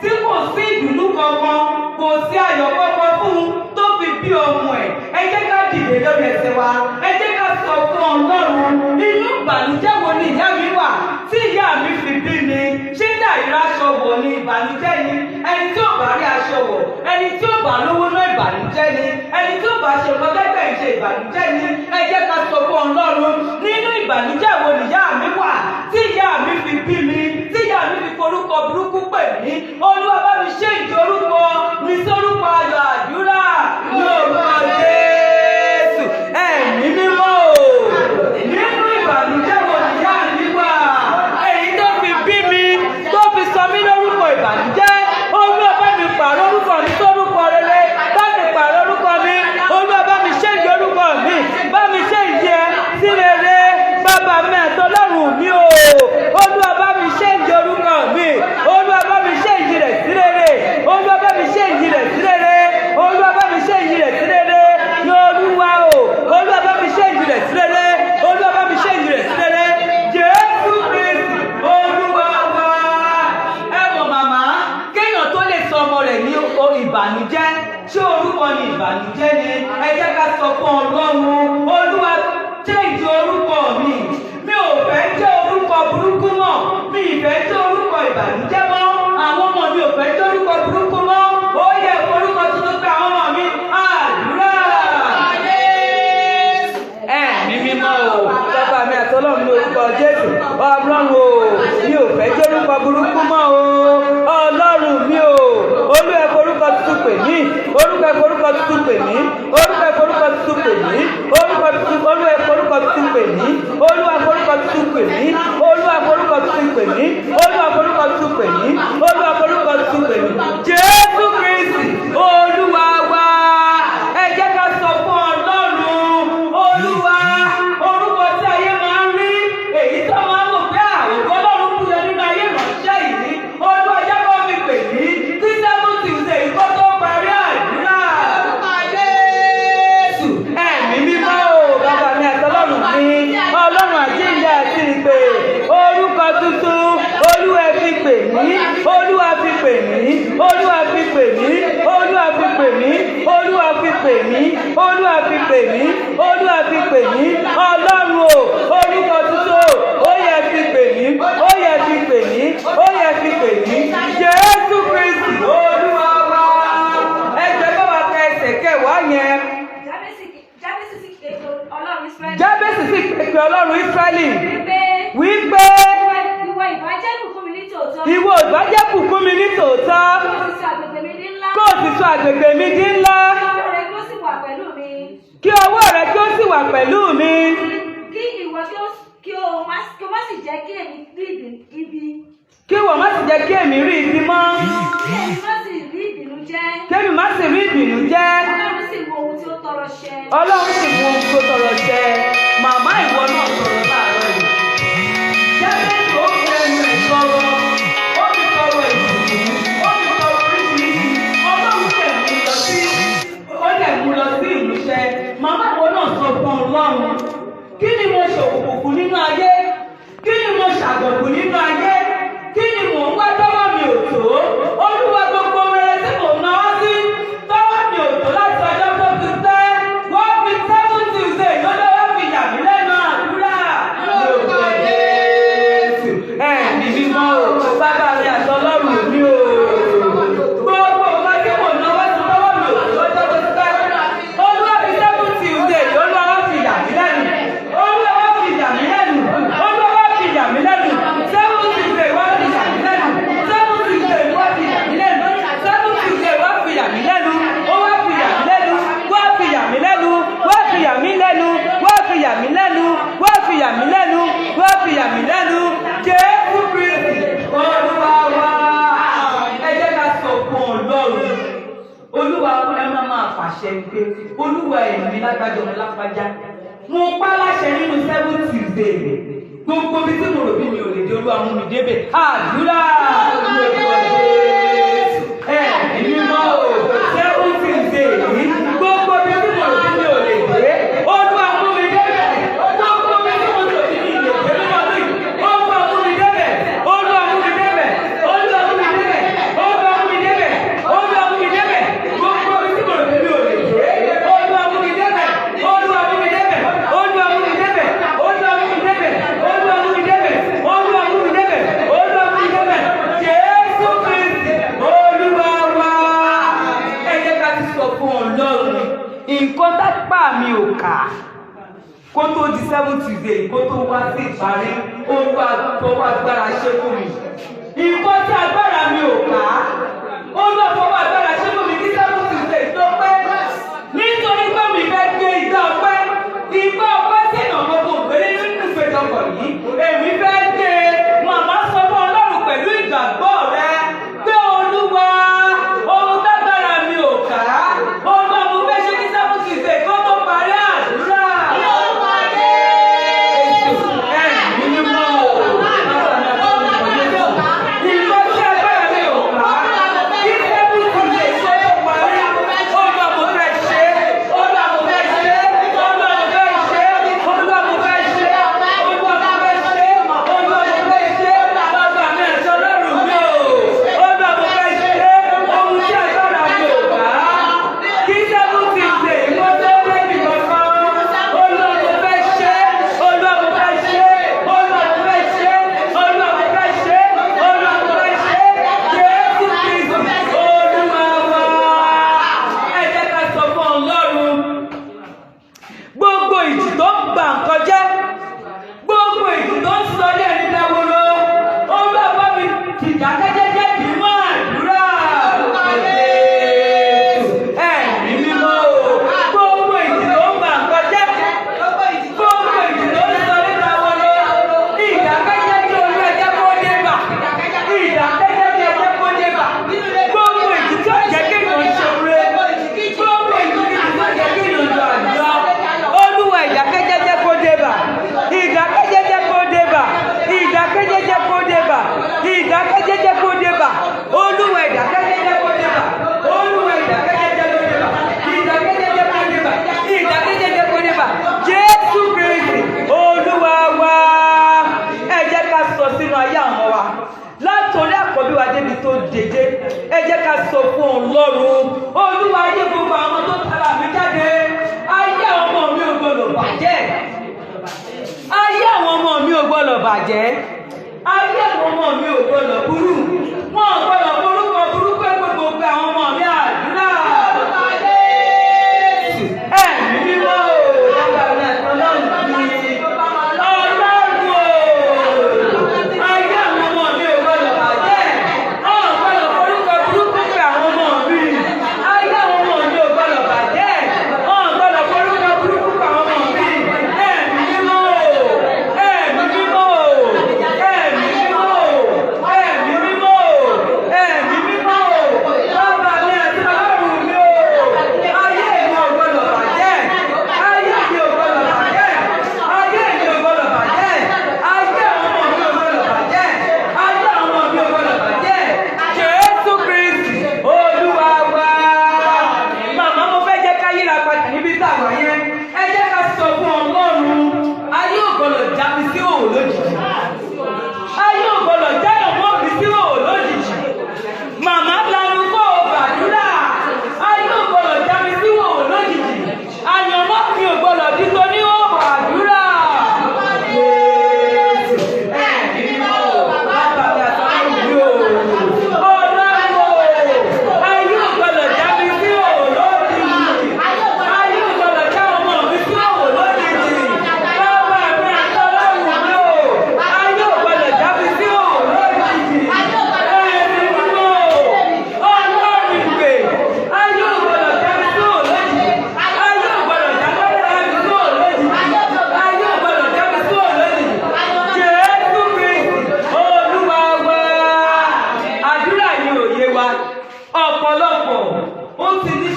tí kò sí ìdùnnú kankan, kò sí ayọ̀ kankan fún un tó fi bí ọmọ ẹ̀. Ẹ jẹ́ ká dìde lórí ẹsẹ̀ wa, ẹ jẹ́ ká sọ fún Ọlọ́run, inú ìbànújẹ́ wo ni ìyá mi wà tí ìyá mi fi bí mi? Ṣé dàìrá aṣọ wọ̀ ni ìbànújẹ́ ni? Ẹni tí ò bá rí aṣọ wọ̀, ẹni tí ò bá lówó ná, ìbànújẹ́ ni. Ẹni tí ò bá ṣe nǹkan tẹ́gbẹ̀ ń ṣe, ìbànújẹ́ ni. Ẹ jẹ́ ká sọ fún Ọlọ́run, nínú ìbànújẹ́ wo ni ìyá mi wà tí ìyá mi fi bí mi, tí ìyá mi fi forúkọ burúkú pè mí? Olúwa bá mi ṣe ìdí orúkọ mi sórúkọ ayọ̀. Àdúrà ní orúkọ Jésù. Ẹ̀mí mímọ́ o, nínú ìbànújẹ́ wo ni ìyá mi wà èyí tó fi bí mi, tó fi sọ mí lórúkọ ìbànújẹ́? Olúwa bá mi pààrọ̀ orúkọ mi sórúkọ rere, bá mi pààrọ̀ orúkọ mi. Olúwa bá mi ṣe ìdí orúkọ mi, bá mi ṣe ìdí ẹ sí rere. Bàbá mi àtọlọ́run mi o, Olúwa bá mi ṣe ìdí orúkọ mi. Olúwa bá mi ṣe ìdí rẹ̀ sí rere. Olúwa bá mi ṣe ìdí rẹ̀ sí rere. Olúwa bá mi ṣe ìdí rẹ̀ sí rere ní Olúwa o. Olúwa bá mi ṣe ìdí rẹ̀ sí rere. Olúwa bá mi ṣe ìdí rẹ̀ sí rere. Jésù Kristi, Olúwa wa. Ẹ mọ̀ màmá, kéèyàn tó lè sọ ọmọ rẹ̀ ní ìbànújẹ́, ṣé orúkọ ni ìbànújẹ́ ni? Ẹ jẹ́ ká sọ fún Ọlọ́run, Olúwa change orúkọ mi. Mi ò fẹ́ jẹ́ orúkọ burúkú mọ́, mi ì fẹ́ jẹ́ orúkọ ìbànújẹ́ mọ́. Àwọn ọmọ mi ò fẹ́ jẹ́ orúkọ burúkú mọ́. Ó yẹ orúkọ tuntun pé àwọn ọmọ mi. Àdúrà. Ẹ̀mí mímọ́ o, bàbá mi àti Ọlọ́run, ní orúkọ Jésù, Ọlọ́run o, mi ò fẹ́ jẹ́ orúkọ burúkú mọ́ o. Ọlọ́run mi o, Olú ẹ forúkọ tuntun pè mí. Orúkọ ẹ forúkọ tuntun pè mí. Orúkọ ẹ forúkọ tuntun pè mí. Orúkọ tuntun, Olú ẹ forúkọ tuntun pè mí. Olúwa forúkọ tuntun pè mí. Olúwa forúkọ tuntun pè mí. Olúwa forúkọ tuntun pè mí. Olúwa forúkọ tuntun pè mí. Jésù. pé Ọlọ́run Ísírẹ́lì Wípé wípé ìwọ ìbá jẹ́ bùkún mi ní tòótọ́. ìwọ ìbá jẹ́ bùkún mi ní tòótọ́, Kí o sì sọ agbègbè mi di ńlá. kó o sì sọ àgbègbè mi di ńlá, Kí ọwọ́ rẹ kí ó sì wà pẹ̀lú mi. kí ọwọ́ rẹ kí ó sì wà pẹ̀lú mi, Kí ìwọ kí o má sì jẹ́ kí èmi rí ibi. kí ìwọ má sì jẹ́ kí èmi rí ibi mọ́, Kí èmi má sì rí ìbínú jẹ́. kí èmi má sì rí ìbínú jẹ́. Ọlọ́run sì mú ohun tí ó tọrọ ṣẹ. Ọlọ́run sì mú ohun tó tọrọ ṣẹ. Màmá, ìwọ náà sọ̀rọ̀ láàárọ̀ yìí. Jábẹ́sì ó fi ẹnu ẹ̀ tọrọ, ó fi tọrọ ìbùkún, ó fi tọrọ oríṣiríṣi. Ọlọ́run dẹ̀ mú lọ sí, ó dẹ̀ mú lọ sí ìmúṣẹ. Màmá, ìwọ náà sọ fún Ọlọ́run. Kí ni mo ṣòkùnkùn nínú ayé? Kí ni mo ṣàgọ̀kùn nínú ayé? Kí ni mò ń wá tọ́wọ́ mi ò tó? Olúwa, gbogbo rere tí mò ń náwó sí, tọ́wọ́ mi ò tó láti ọjọ́ tó ti pẹ́. Wọ́n fi seven Tuesday lọ́dọ̀ wọ́n fi yà mí lẹ́nu àdúrà. Lórúkọ Jésù. Ẹ̀mí mímọ́ o, bàbá mi àtọlọ́run mi o. Gbogbo nǹkan tí mò ń náwó sí tọ́wọ́ mi ò tó lọ́jọ́ tó ti pẹ́. Olúwa fi seven Tuesday, Olúwa wá fi yà mí lẹ́nu. Olúwa wá fi yà mí lẹ́nu. Olúwa wá fi yà mí lẹ́nu. Seven Tuesday wá fi yà mí lẹ́nu. Seven Tuesday wá fi yà mí lẹ́nu. Seven Tuesday wá fi yà mí lẹ́nu. Ó wá fi yà mí lẹ́nu. Wá fi yà mí lẹ́nu. Wá fi yà mí lẹ́nu. Wá fi yà mí lẹ́nu. Wá fi yà mí lẹ́nu. Wá fi yà mí lẹ́nu. Jésù Kristi, Olúwa wa. Ẹ jẹ́ ká sọ fún Ọlọ́run. Olúwa, ẹ máa máa pàṣẹ pé Olúwa, ẹ̀mí lágbájá ọmọ lágbájá. Mo pa láṣẹ nínú seven Tuesday. Gbogbo ibi tí mo rò bí mi ò lè dé, Olúwa mú mi débẹ̀. Àdúrà lórúkọ Jésù. Ẹ̀mí mímọ́ o, seven Tuesday yìí. Gbogbo ibi tí mo rò bí mi ò lè dé, Olúwa mú mi débẹ̀. Gbogbo ibi tí mo rò bí mi ò lè dé nínú ọdún yìí, Olúwa mú mi débẹ̀. Olúwa mú mi débẹ̀. Olúwa mú mi débẹ̀. Olúwa mú mi débẹ̀. Olúwa mú mi débẹ̀. Gbogbo ibi tí mo rò bí mi ò lè dé, Olúwa mú mi débẹ̀. Olúwa mú mi débẹ̀. Olúwa mú mi débẹ̀. Olúwa mú mi débẹ̀. Olúwa mú mi débẹ̀. Olúwa mú mi débẹ̀. Olúwa mú mi débẹ̀. Jésù Kristi, Olúwa wa. Ẹ jẹ́ ká ti sọ fún Ọlọ́run. Nǹkan tápà mi ò kà kó tó di seven Tuesday, kó tó wá sí ìparí, Olúwa fọwọ́ agbára ṣe fún mi. Nǹkan tí agbára mi ò ká, Olúwa fọwọ́ agbára ṣe fún mi kí seven Tuesday tó pé. Nítorí pé mi fẹ́ gbé igbá ọpẹ́, igbá ọpẹ́ tí èèyàn gbogbo ògbélé nínú ìpéjọpọ̀ yìí, èmi fẹ́ gbé e. Màmá, sọ fún Ọlọ́run pẹ̀lú ìgbàgbọ́ rẹ pé Olúwa, ohun tágbára mi ò ká, Olúwa, mo fẹ́ ṣe kí seven Tuesday kó tó parí. Àdúrà. Ẹ̀mí mímọ́ o, ìgbọ́ tí agbára mi ò ká, kí seven Tuesday kó tó parí, Olúwa, mo fẹ́ ṣe é. Olúwa, mo fẹ́ ṣe é. Olúwa, mo fẹ́ ṣe é. Olúwa, mo fẹ́ ṣe é. Olúwa, mo fẹ́ ṣe é. Olúwa, mo fẹ́ ṣe é. Bàbá mi àti Ọlọ́run mi o, Olúwa, mo fẹ́ ṣe é. Ohun tí agbára mi ò ká, kí seven Tuesday kó tó débi kankan, Olúwa, mo fẹ́ ṣe é. Olúwa, mo fẹ́ ṣe é. Olúwa, mo fẹ́ ṣe é. Olúwa, mo fẹ́ ṣe é. Olúwa, mo fẹ́ ṣe é. Jésù Kristi, Olúwa wa. Ẹ jẹ́ ká sọ fún Ọlọ́run. Gbogbo ìjì tó ń bà nǹkan jẹ́, gbogbo ìjì tó ń sọ ní ẹni dáwòrò, Olúwa bá mi ìdákẹ́jẹ́jẹ́ dì í mọ́. Àdúrà. Ẹ̀mí mímọ́ o, gbogbo ìjì tó ń bà nǹkan jẹ́, gbogbo ìjì tó ń sọ ní dáwòrò, ìdákẹ́jẹ́jẹ́, Olúwa jẹ́ kó dé bà. Ìdákẹ́jẹ́jẹ́ jẹ́ kó dé bà. Gbogbo ìjì tó jẹ́ kéèyàn ṣoore, gbogbo ìjì tó jẹ́ kéèyàn lọ àdúrà, Olúwa, ìdákẹ́jẹ́jẹ́ kó dé bà. Ìdákẹ́jẹ́jẹ́ kó dé bà. Ìdákẹ́jẹ́jẹ́ kó dé bà. Ìdákẹ́jẹ́jẹ́ kó dé bà. Olúwa, ìdákẹ́jẹ́jẹ́ kó dé bà. Olúwa, ìdákẹ́jẹ́jẹ́ kó dé bà. Ìdákẹ́jẹ́jẹ́ kó dé bà. Ìdákẹ́jẹ́jẹ́ kó dé bà. Jésù Kristi, Olúwa wa. Ẹ jẹ́ ká sọ sínú ayé àwọn wa látòrí àkọ́bí wa débi tó dédé. Ẹ jẹ́ ká sọ fún Ọlọ́run. Olúwa, ayé gbogbo àwọn tó tara mi jáde, ayé àwọn ọmọ mi ò gbọdọ̀ bàjẹ́. Ayé àwọn ọmọ mi ò gbọdọ̀ bàjẹ́. Ayé àwọn ọmọ mi ò gbọdọ̀ burú. Wọn ò gbọdọ̀ borúkọ burúkú ẹ gbogbo àwọn ọmọ mi. Àdúrà. Ẹ̀mí mímọ́ o, bàbá mi àti Ọlọ́run mi.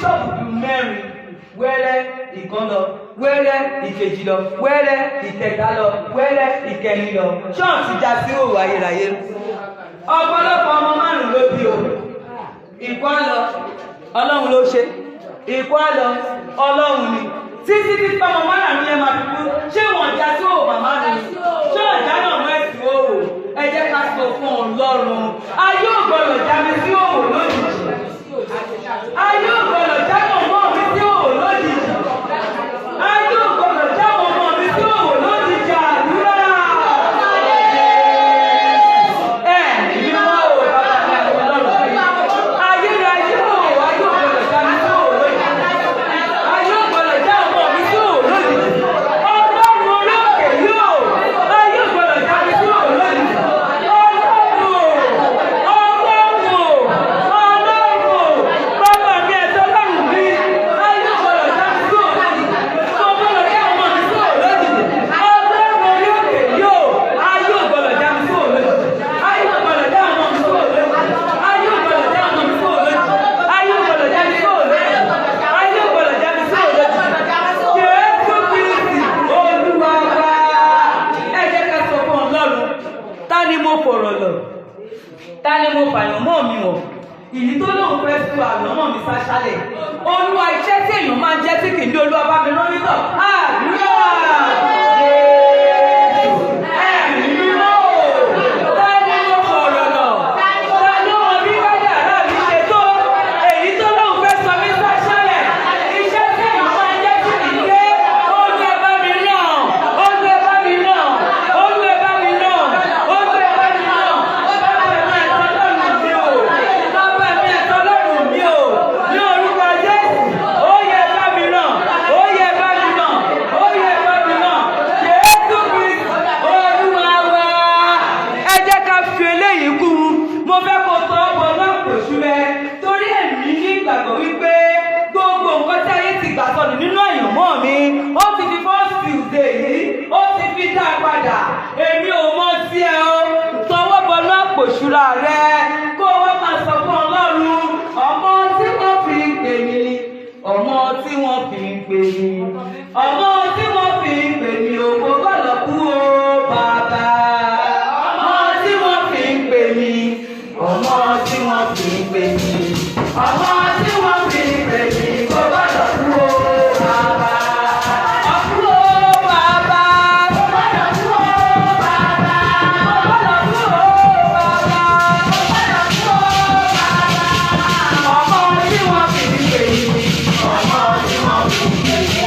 bíṣọ̀bù bíi mẹ́rin wẹ́rẹ́ ìkan lọ, wẹ́rẹ́ ìkejì lọ, wẹ́rẹ́ ìkẹta lọ, wẹ́rẹ́ ìkẹrin lọ. Ṣọ́ọ̀ṣì já sí òwò ayérayé. Ọ̀pọ̀lọpọ̀ ọmọ márùn-ún ló bí o. Ìkọ́ á lọ, Ọlọ́run ló ṣe. Ìkọ́ á lọ, Ọlọ́run ni. Títí tí tọmọ márùn-ún yẹn máa fi kú, ṣé wọ́n já sí òwò màmá mi? Ṣé ọ̀já náà mọ́ ẹ̀sìn òwò? Ẹ jẹ́ ká sọ fún Ọlọ́run. Ayé ò gbọ́dọ̀ já mi sí òwò lójijì. Ayé ò gbọ́dọ̀ já mọ̀mọ́ mi sí òwò lójijì. Ayé ò gbọ́dọ̀ já mọ̀mọ́ mi sí òwò lójijì. Àdúrà. Ẹ ìmọ̀ ò bàbá mi àti Ọlọ́run mi. Ayérayé ò, ayé ò gbọ́dọ̀ já mi sí òwò lójijì. Ayé ò gbọ́dọ̀ já ọmọ mi sí òwò lójijì. Ọlọ́run olókè yóò. Ayé ò gbọ́dọ̀ já mi sí òwò lójijì. Ọlọ́run o, Ọlọ́run o, Ọlọ́run o, bàbá mi àti Ọlọ́run mi. Ayé ò gbọ́dọ̀ já mi sí òwò lójijì. Kò gbọ́dọ̀ já ọmọ mi sí òwò lójijì. Ọlọ́run olókè yóò. Ayé ò gbọ́dọ̀ já mi sí òwò lójijì. Ayé ò gbọ́dọ̀ já ọmọ mi sí òwò lójijì. Ayé ò gbọ́dọ̀ já ọmọ mi sí òwò lójijì. Ayé ò gbọ́dọ̀ já mi sí òwò lójijì. Ayé ò gbọ́dọ̀ já mi sí òwò lójijì. Jésù Kristi Olúwa wa. Ẹ jẹ́ ká sọ fún Ọlọ́run. Ta ni mo fọ̀rọ̀ lọ̀? Ta ni mo fàyàn mọ́ mi wọ̀? Ìyí tó lóun fẹ́ sọ àlọ́mọ̀ mi sáṣálẹ̀. Olúwa, iṣẹ́ tí èèyàn máa ń jẹ́ tí kì í ní Olúwa bá mi rán nítọ̀. Àdúrà! Ẹ̀mí mímọ́ o! Ta ni mo fọ̀rọ̀ lọ̀? Ta ló mọ bí kádàrá mi ṣe tó? Èyí tó lóun fẹ́ sọ mí sáṣálẹ̀. Iṣẹ́ tí èèyàn máa ń jẹ́ tí kì í dé. Olúwa bá mi rán. Olúwa bá mi rán. Olúwa bá mi rán. Olúwa bá mi rán. Bàbá mi àtọlọ́run mi o. Bàbá mi àtọlọ́run mi o. Ní orúkọ Jésù, ó yẹ bá mi rán. Ó yẹ bá mi rán. Ó yẹ bá mi rán. Jésù Kristi, Olúwa wa. Ẹ jẹ́ ká fi eléyìí kún un. Mo fẹ́ kó tọ́ ọmọ náà kò ṣúlẹ̀. Torí èmi ní ìgbàgbọ́ wípé gbogbo nǹkan tí ayé ti gbà sọnù nínú àyànmọ́ mi, ó ti fi first Tuesday yìí, ó ti fi dá a padà. Èmi ò mọ sí ẹ o. Tọwọ́ bọnú àpò ìṣúra rẹ. Kó o wá máa sọ fún Ọlọ́run. Ọmọ tí wọ́n fi ń pè mí. Ọmọ tí wọ́n fi ń pè mí. Ọmọ tí wọ́n fi ń pè mí ò kò gbọ́dọ̀ kú o bàbá. Ọmọ tí wọ́n fi ń pè mí. Ọmọ tí wọ́n fi ń pè mí. Ọmọ tí wọ́n fi ń pè mí kò gbọ́dọ̀ kú o bàbá. Ọkú o bàbá. Kò gbọ́dọ̀ kú o bàbá. Kò gbọ́dọ̀ kú o bàbá. Kò gbọ́dọ̀ kú o bàbá. Ọmọ tí wọ́n fi ń pè mí. Ọmọ tí wọ́n fi ń pè mí.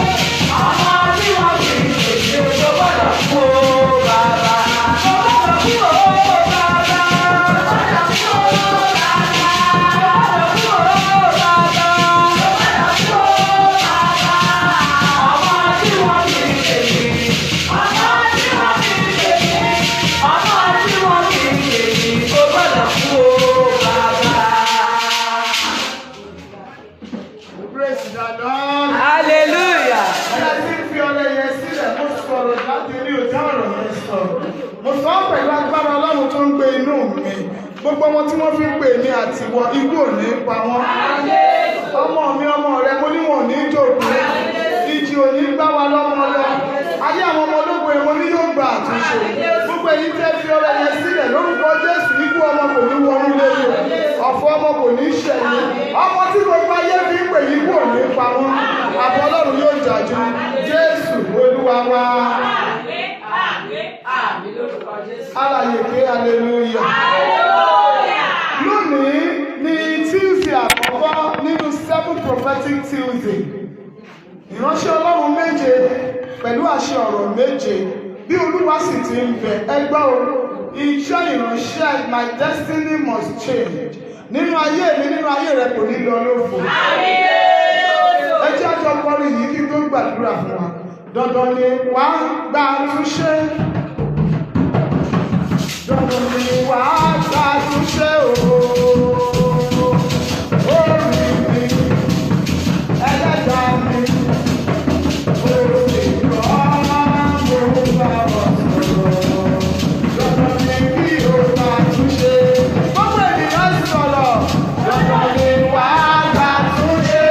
Ọmọ tí wọ́n fi ń pè mí kò gbọ́dọ̀ kú o bàbá. Kò gbọ́dọ̀ kú o bàbá. Kò gbọ́dọ̀ kú o bàbá. Kò gbọ́dọ̀ kú o bàbá. Kò gbọ́dọ̀ kú o bàbá. Ọmọ tí wọ́n fi ń pè mí. Ọmọ tí wọ́n fi ń pè mí. Ọmọ tí wọ́n fi ń pè mí kò gbọ́dọ̀ kú o bàbá. Praise the Lord. Hallelujah. Ẹ̀rọ tí ń fi ọrẹ yẹn sílẹ̀, mo sọ̀rọ̀ jáde ní òjá ọ̀rọ̀ yẹn sọ̀rọ̀. Mo sọ ọ́ pẹ̀lú agbára Ọlọ́run tó ń gbé inú mi. Gbogbo ọmọ tí wọ́n fi ń pè mí àti ìwọ, ikú ò ní pa wọ́n. Ọmọ mi, ọmọ rẹ, mo ní wọn ò ní jòkó. Ìjì ò ní gbá wa lọ́mọ lọ. Ayé àwọn ọmọ ológun èmo ní yóò gba àtúnṣe. Gbogbo èyí tẹ́ fi ọrẹ yẹn sílẹ̀ lórúkọ Jésù, ikú ọmọ kò ní wọnú ilé yìí. Ọ̀fọ̀ ọmọ kò ní ṣẹ̀yìn. Ọmọ tí gbogbo ayé fi ń pè yín kò ní pa wọ́n. Àbọ̀ Ọlọ́run yóò jàjú. Jésù Olúwa wa. Alàyè pé hallelujah. Lónìí ni Tuesday àkọ́kọ́ nínú seven prophetic Tuesday. Ìránṣẹ́ Ọlọ́run méje pẹ̀lú àṣẹ ọ̀rọ̀ méje bí Olúwa sì ti ń bẹ ẹgbẹ́ o. Iṣẹ́ ìránṣẹ́ my destiny must change. Nínú ayé mi, nínú ayé rẹ kò ní lọ lófo. Ẹ jẹ́ àjọ kọrin yìí kí n tó gbàdúrà fún wa. Dandan ni wàá gba àtúnṣe. Dandan ni wàá gba àtúnṣe o. Orí mi, ẹlẹ́dàá mi, orí kọ́ mo bá ọ sọ̀rọ̀. Dandan ni kí o gba àtúnṣe. Gbogbo ènìyàn sọ̀rọ̀. Dandan ni wàá gba àtúnṣe.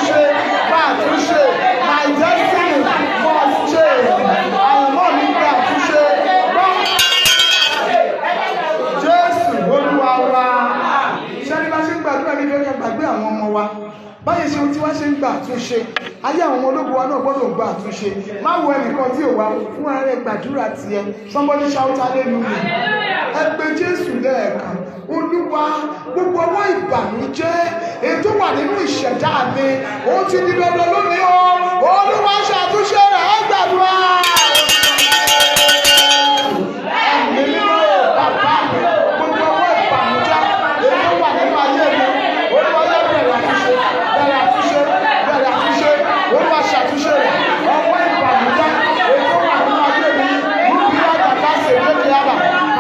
àtúnṣe, gba àtúnṣe. My destiny must change. Àyànmọ́ mi gba àtúnṣe. Gbọ́. Jésù Olúwa wa. Ṣé ní bá ṣe ń gbàdúrà ní fẹ́ ká gbàgbé àwọn ọmọ wa? Báyìí ṣe tí wá ṣe ń gba àtúnṣe. Ayé àwọn ọmọ ológun wa náà gbọ́dọ̀ gba àtúnṣe. Má wo ẹnìkan tí ò wá fún ara rẹ̀ gbàdúrà tiẹ̀. Somebody shout hallelujah. Ẹ pe Jésù lẹ́ẹ̀kan. Olúwa, gbogbo ọwọ́ ìbànújẹ́ ètò wà nínú ìṣẹ̀dá mi, ó ti di dandan lónìí o. Olúwa ṣàtúnṣe rẹ̀, ẹ gbàdúrà. Ẹ̀mí mímọ́ bàbá mi, gbogbo ọwọ́ ìbànújẹ́ ètò wà nínú ayé mi. Olúwa yá bẹ̀rẹ̀ àtúnṣe, bẹ̀rẹ̀ àtúnṣe, bẹ̀rẹ̀ àtúnṣe. Olúwa ṣàtúnṣe rẹ̀. Ọwọ́ ìbànújẹ́ ètò wà nínú ayé mi. Rúbi àgbàdá ṣèlérí àbà,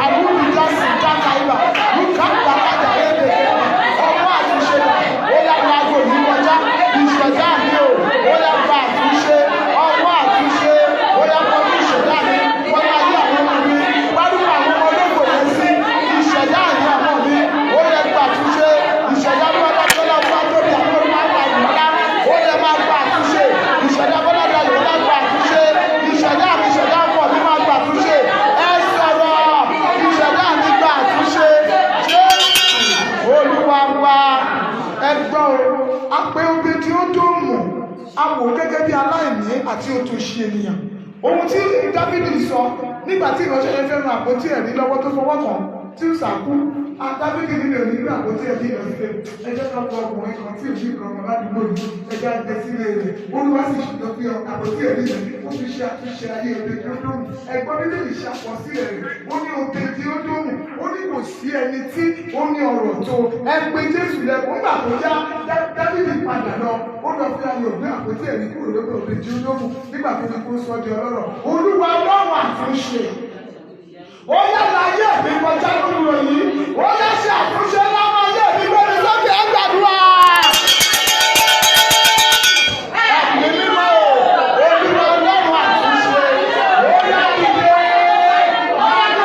àrùbí jásì jáka ibà, rúkà gbàgbàjà lédè kẹ́mà. Ọwọ́ àtúnṣe rẹ̀, ó yá gba aago yìí kọjá, ìṣẹ̀dá mi o, ó yá gba àtúnṣe, ọwọ́ àtúnṣe, ó yá kọjú ìṣẹ̀dá mi, wọ́n máa yí àwọn ọmọ mi, gbádùn àwọn ọmọ ológo yẹn sí, ìṣẹ̀dá àyè ọmọ mi, ó yẹ gba àtúnṣe, ìṣẹ̀dá bí wọ́n bá tọ́lá wọ́n tóbi àwọn olùwà gba ìmọ̀lá, ó yẹ máa gba àtúnṣe, ìṣẹ̀dá bọ́lá dayọ̀ ó máa gba àtúnṣe, ìṣẹ̀dá mi ìṣẹ̀dá ọkọ mi máa gba àtúnṣe, ẹ sọ̀rọ̀, ìṣẹ̀dá mi gba àtúnṣe, Jésù Olúwa wa. Ẹ gbọ́ o, a pé obi tí ó tó mọ̀, a wò ó gẹ́gẹ́ bí aláìní àti òtòṣì ènìyàn. Ohun tí Dáfídì sọ nígbà tí ìránṣẹ́ yẹn fẹ́ ran àpótí ẹ̀rí lọ́wọ́ tó fọwọ́ kàn tí ó sàkú, Dáfídì nínú òní ní àpótí ẹ̀rí ìránṣẹ́ ẹ jẹ́ ká wọ ọkùnrin kan tí òbí kan kan ládùúgbò yìí, ẹ jẹ́ àgbẹ̀ sílé rẹ̀. Olúwa sì ṣùgbọ́n fi àpótí ẹ̀rí yẹn, ó fi ṣe àtúnṣe ayé òde tí ó dóhùn. Ẹ̀gbọ́n Bíbélì ṣàkọsílẹ̀ rẹ̀, ó ní òde tí ó dóhùn, ó ní kò sí ẹni tí ó ní ọ̀rọ̀ tó. Ẹ pé Jésù lẹ́kọ̀ọ́ nígbà tó yá, Dáfídì padà lọ, ó lọ fi ayọ̀ gbé àpótí ẹ̀rí kúrò lókè òde tí ó dóhùn nígbà tó fi kó sọ di ọlọ́rọ̀. Olúwa Ọlọ́run àtúnṣe. Ó yá láyé mi kọjá lóru yìí, ó yá ṣe àtúnṣe láwọn ayé mi gbé mi sókè, ẹ gbàdúrà. Ẹ̀mí mímọ́ o, Olúwa Ọlọ́run àtúnṣe, ó yá dìde. Ó yá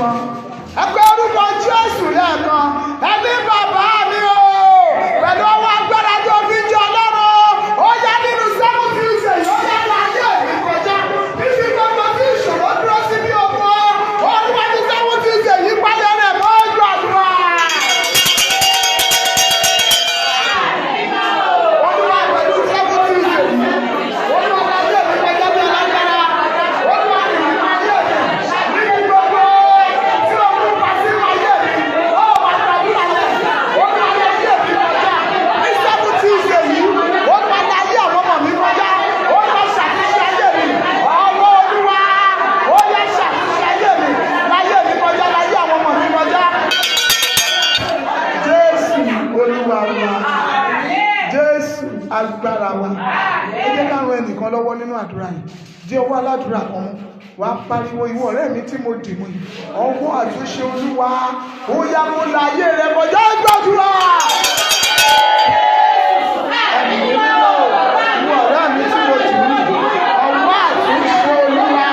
lẹ́ẹ̀kan. Ẹ pé orúkọ Jésù lẹ́ẹ̀kan. Ẹni bàbá mi o, pẹ̀lú ọwọ́ agbára tó fi jẹ́ Ọlọ́run, ó yá nínú seven Tuesday, ó yá ní ayé mi kọjá. Níbi gbogbo tí ìṣòro dúró sí bí oko, Olúwa ní seven Tuesday yìí pálẹ̀ rẹ̀ mọ́ ojú àdúrà. Olúwa pẹ̀lú seven Tuesday yìí, Olúwa ní ayé mi kọjá bí alágbára. Olúwa ní ìlú ayé mi, níbi gbogbo tí ogun pa sínú ayé mi, ó wà gbàdúrà yẹn. Olúwa ní ayé mi kọjá. Ní seven Tuesday yìí, Olúwa ní ayé àwọn ọmọ mi kọjá. Olúwa ṣàtúnṣe ayé mi. Ọwọ́ Olúwa, ó yẹ ṣàtúnṣe ayé mi. Láyé mi kọjá, láyé àwọn ọmọ mi kọjá. Jésù Olúwa wa. Jésù agbára wa. Ẹ jẹ́ ká ran ẹnìkan lọ́wọ́ nínú àdúrà yìí. Jẹ́ ọwọ́ aládùúrà kan mú. Wàá pariwo, ìwọ ọ̀rẹ́ mi tí mo dì mú yìí. Ọwọ́ àtúnṣe Olúwa, ó yá kó la ayé rẹ kọjá. Gbàdúrà. Ẹ̀mí mímọ́, ìwọ ọ̀rẹ́ mi tí mo dì mú yìí. Ọwọ́ àtúnṣe Olúwa,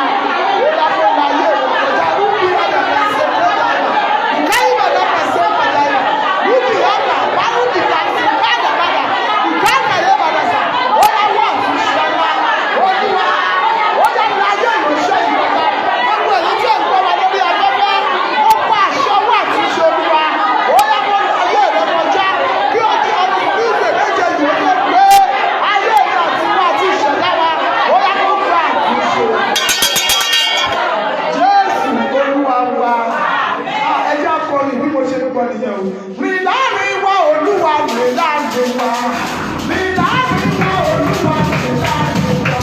ó yá kó la ayé rẹ kọjá. Rúbí ọ̀dà ṣe kọjá. Káyọ̀ bàdà pàṣẹ kọjá yìí. Rúbí ọ̀dà wárúbí kàṣí bàdà bàdà. Ìkànnà yẹ bàdà sà. Ó yá wọ àtúnṣe ọlá. Olúwa, ó yá la ayé ìránṣẹ́ yìí kọjá. Gbogbo èyí tí ẹ̀ ń gbọ́ wa lórí afẹ́fẹ́, ó pa àṣẹ ọwọ́ àtúnṣe Olúwa. Ó yá kó la ayé rẹ kọjá. Kí ọjọ́ ọdún bí ìgbè méje yìí ó tó pé ayé rẹ àti wa àti ìṣẹ̀dá wa, ó yá kó gba àtúnṣe. Jésù Olúwa wa. Ẹ jẹ́ akọrin bí mo ṣe ń kọrin yẹn o. Rìn láàrin wa Olúwa, rìn láàrin wa. Rìn láàrin wa Olúwa, rìn láàrin wa.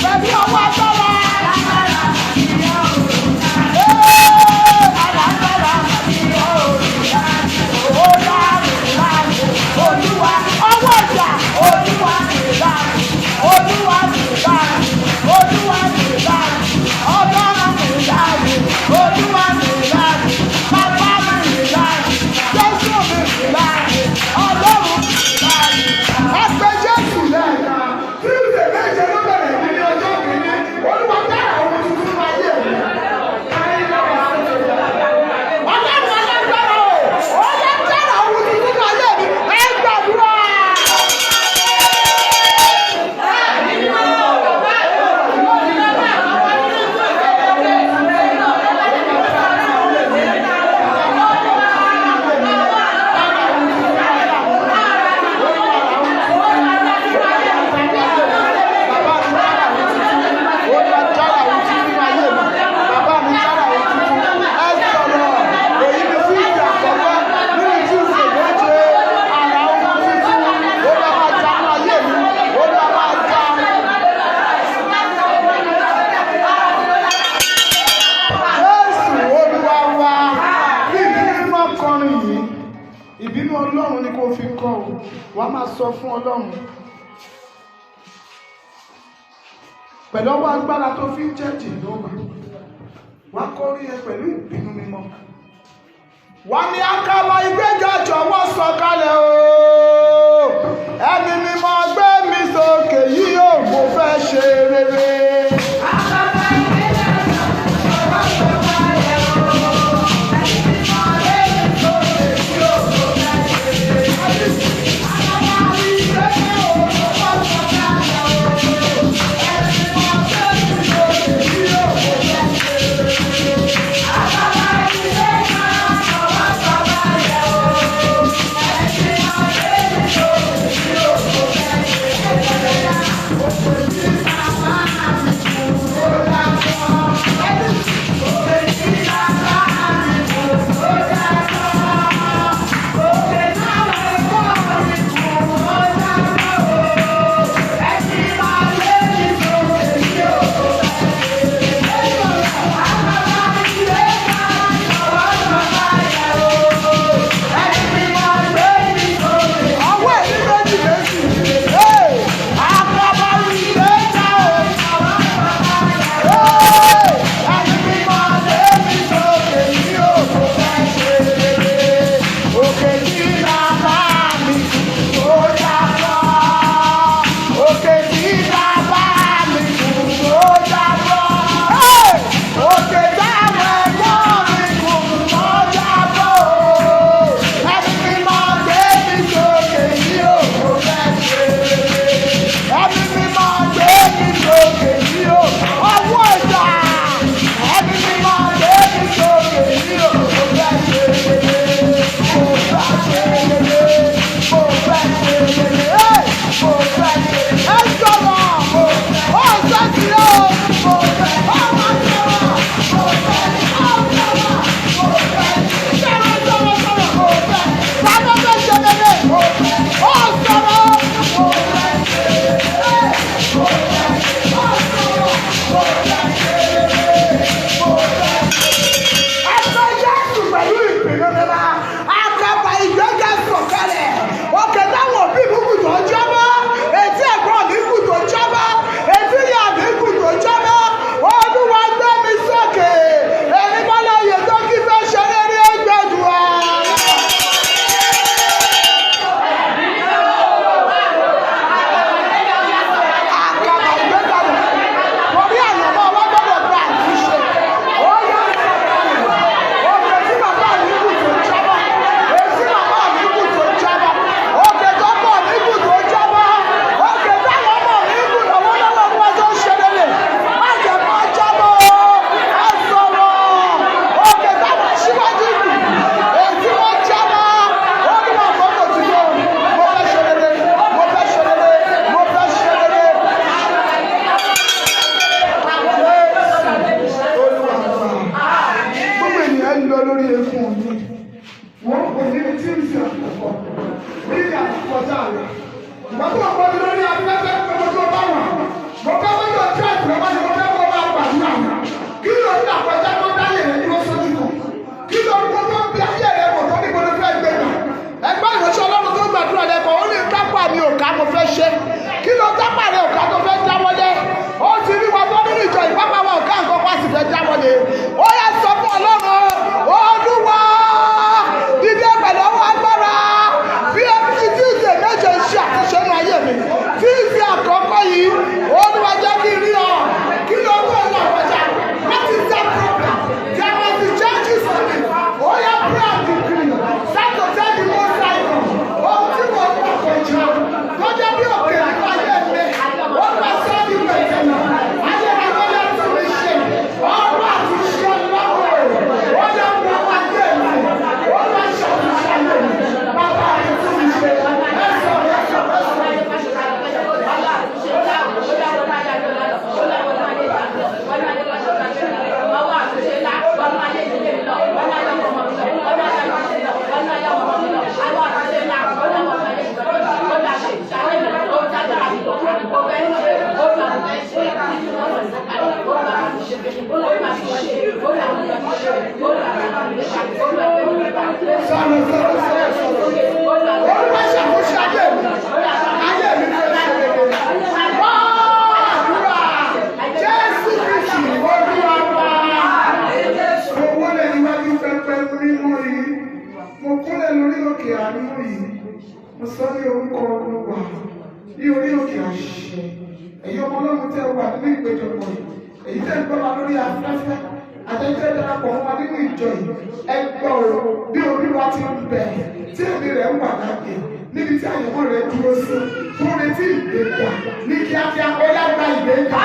Pẹ̀lú ọwọ́ agbára. Olúwa ọwọ́ ìjà, Olúwa nìlànà, Olúwa nìlànà, Olúwa nìlànà, Ọlọ́run nìlànà, Olúwa nìlànà, bàbá mi nìlànà, Jésù mi nìlànà, Ọlọ́run nìlànà. Ẹ pé Jésù lẹ́ẹ̀kan, Tuesday méje ló bẹ̀rẹ̀ ní ní ọjọ́ kìíní, Olúwa dára ohun tuntun ayé mi. Ọlọ́run alágbára o, ó yẹ dára ohun tuntun ayé mi, ẹ gbàdúrà. Bàbá mi dára ohun tuntun, Olúwa dára ohun tuntun ayé mi, bàbá mi dára ohun tuntun, ẹ sọ̀rọ̀, èyí ni Tuesday àkọ́kọ́ nínú Tuesday méje, àrà ohun tuntun, Olúwa máa dá nínú ayé mi, Olúwa máa dá. Jésù Olúwa wa, bí ìbínú mímọ́ kọrin yìí, ìbínú Ọlọ́run ni kò fi kọ́ o, wàá máa sọ fún Ọlọ́run. Pẹ̀lú ọwọ́ agbára tó fi ń jẹ́ Jèhófà, wá kọrí ẹ pẹ̀lú ìbínú mímọ́. Wà ní àkàbà ìgbéga jọ̀wọ́ sọ̀kalẹ̀ o, ẹ̀mí mímọ́ gbé mi sókè yìí ò mo fẹ́ ṣe rere. Thank you. kọjá rẹ̀. Ìgbà tó ń bọ̀ mi lórí afẹ́fẹ́ gbogbo tó bá wà. Mo fẹ́ wọ́n yóò tí àìsàn wá ní mo fẹ́ kó máa gbàdúrà. Kí ló ń là kọjá tó dáyé rẹ̀ dúró sójú kan? Kí ló ń kó tó ń bí ayé rẹ̀ wò tó ní mo fẹ́ gbé gbà? Ẹgbẹ́ ìránṣẹ́ Ọlọ́run tó gbàdúrà lẹ́kọ̀ọ́, ó ní tápà mi ò ká mo fẹ́ ṣe. Kí ló tápà rẹ̀ ò ká tó fẹ́ dáwọ́lé? Ó ti rí wa tó nínú ìjọ ìpápá wa ò ká nǹkan pa sì fẹ́ dáwọ́lé. Ó yá sọ fún Ọlọ́run, Olúwa, dídé pẹ̀lú ọwọ́ agbára bí ẹbí tí ìṣe méje ṣe àtúnṣe ní ayé mi. Tí ìṣe àkọ́kọ́ yìí, Olúwa jẹ́ kí n rí ọ. Kí ló ń bọ̀ ní àkọjá? What is that problem? There must be changes on it. Ó yá pray and decree. Start to tell the most high God. Ohun tí mo ń gbà kọjá tó jẹ́ bí òkè nínú ayé mi. Ó gba sọ́ọ̀dì pẹ̀tẹ́lẹ̀. Ayé mi ló yẹ tún mi ṣe. Ọwọ́ àtúnṣe lọ́wọ́. Ó yẹ wọ ayé mi. Ó lọ ṣàtúnṣe ayé mi. Bàbá mi tún mi ṣe. Ẹ sọ̀rọ̀, ẹ sọ̀rọ̀, ẹ sọ̀rọ̀. Sọ̀rọ̀, sọ̀rọ̀, sọ̀rọ̀, sọ̀rọ̀. Olúwa ṣàkóso ayé mi. Ayé mi fẹ́ ṣe rere. Wá àdúrà. Jésù Kristi Olúwa wa. Mo wólẹ̀ níwájú pẹpẹ mímọ́ yìí. Mo kúnlẹ̀ lórí òkè àánú yìí. Mo sọ ní orúkọ Olúwa ní orí òkè àṣẹ. Ẹ̀yin ọmọ Ọlọ́run tẹ́ wà nínú ìpéjọpọ̀ yìí. Èyí tẹ́ ń gbọ́ wa lórí afẹ́fẹ́. Àtẹ̀jẹ́ darapọ̀ mọ́ wa nínú ìjọ yìí. Ẹ gbọ́ o bí Olúwa ti ń bẹ tí èmi rẹ̀ ń wà láàyè níbi tí àyẹ̀wò rẹ̀ dúró sí tó retí ìgbéga ní kíákíá ó yá gba ìgbéga.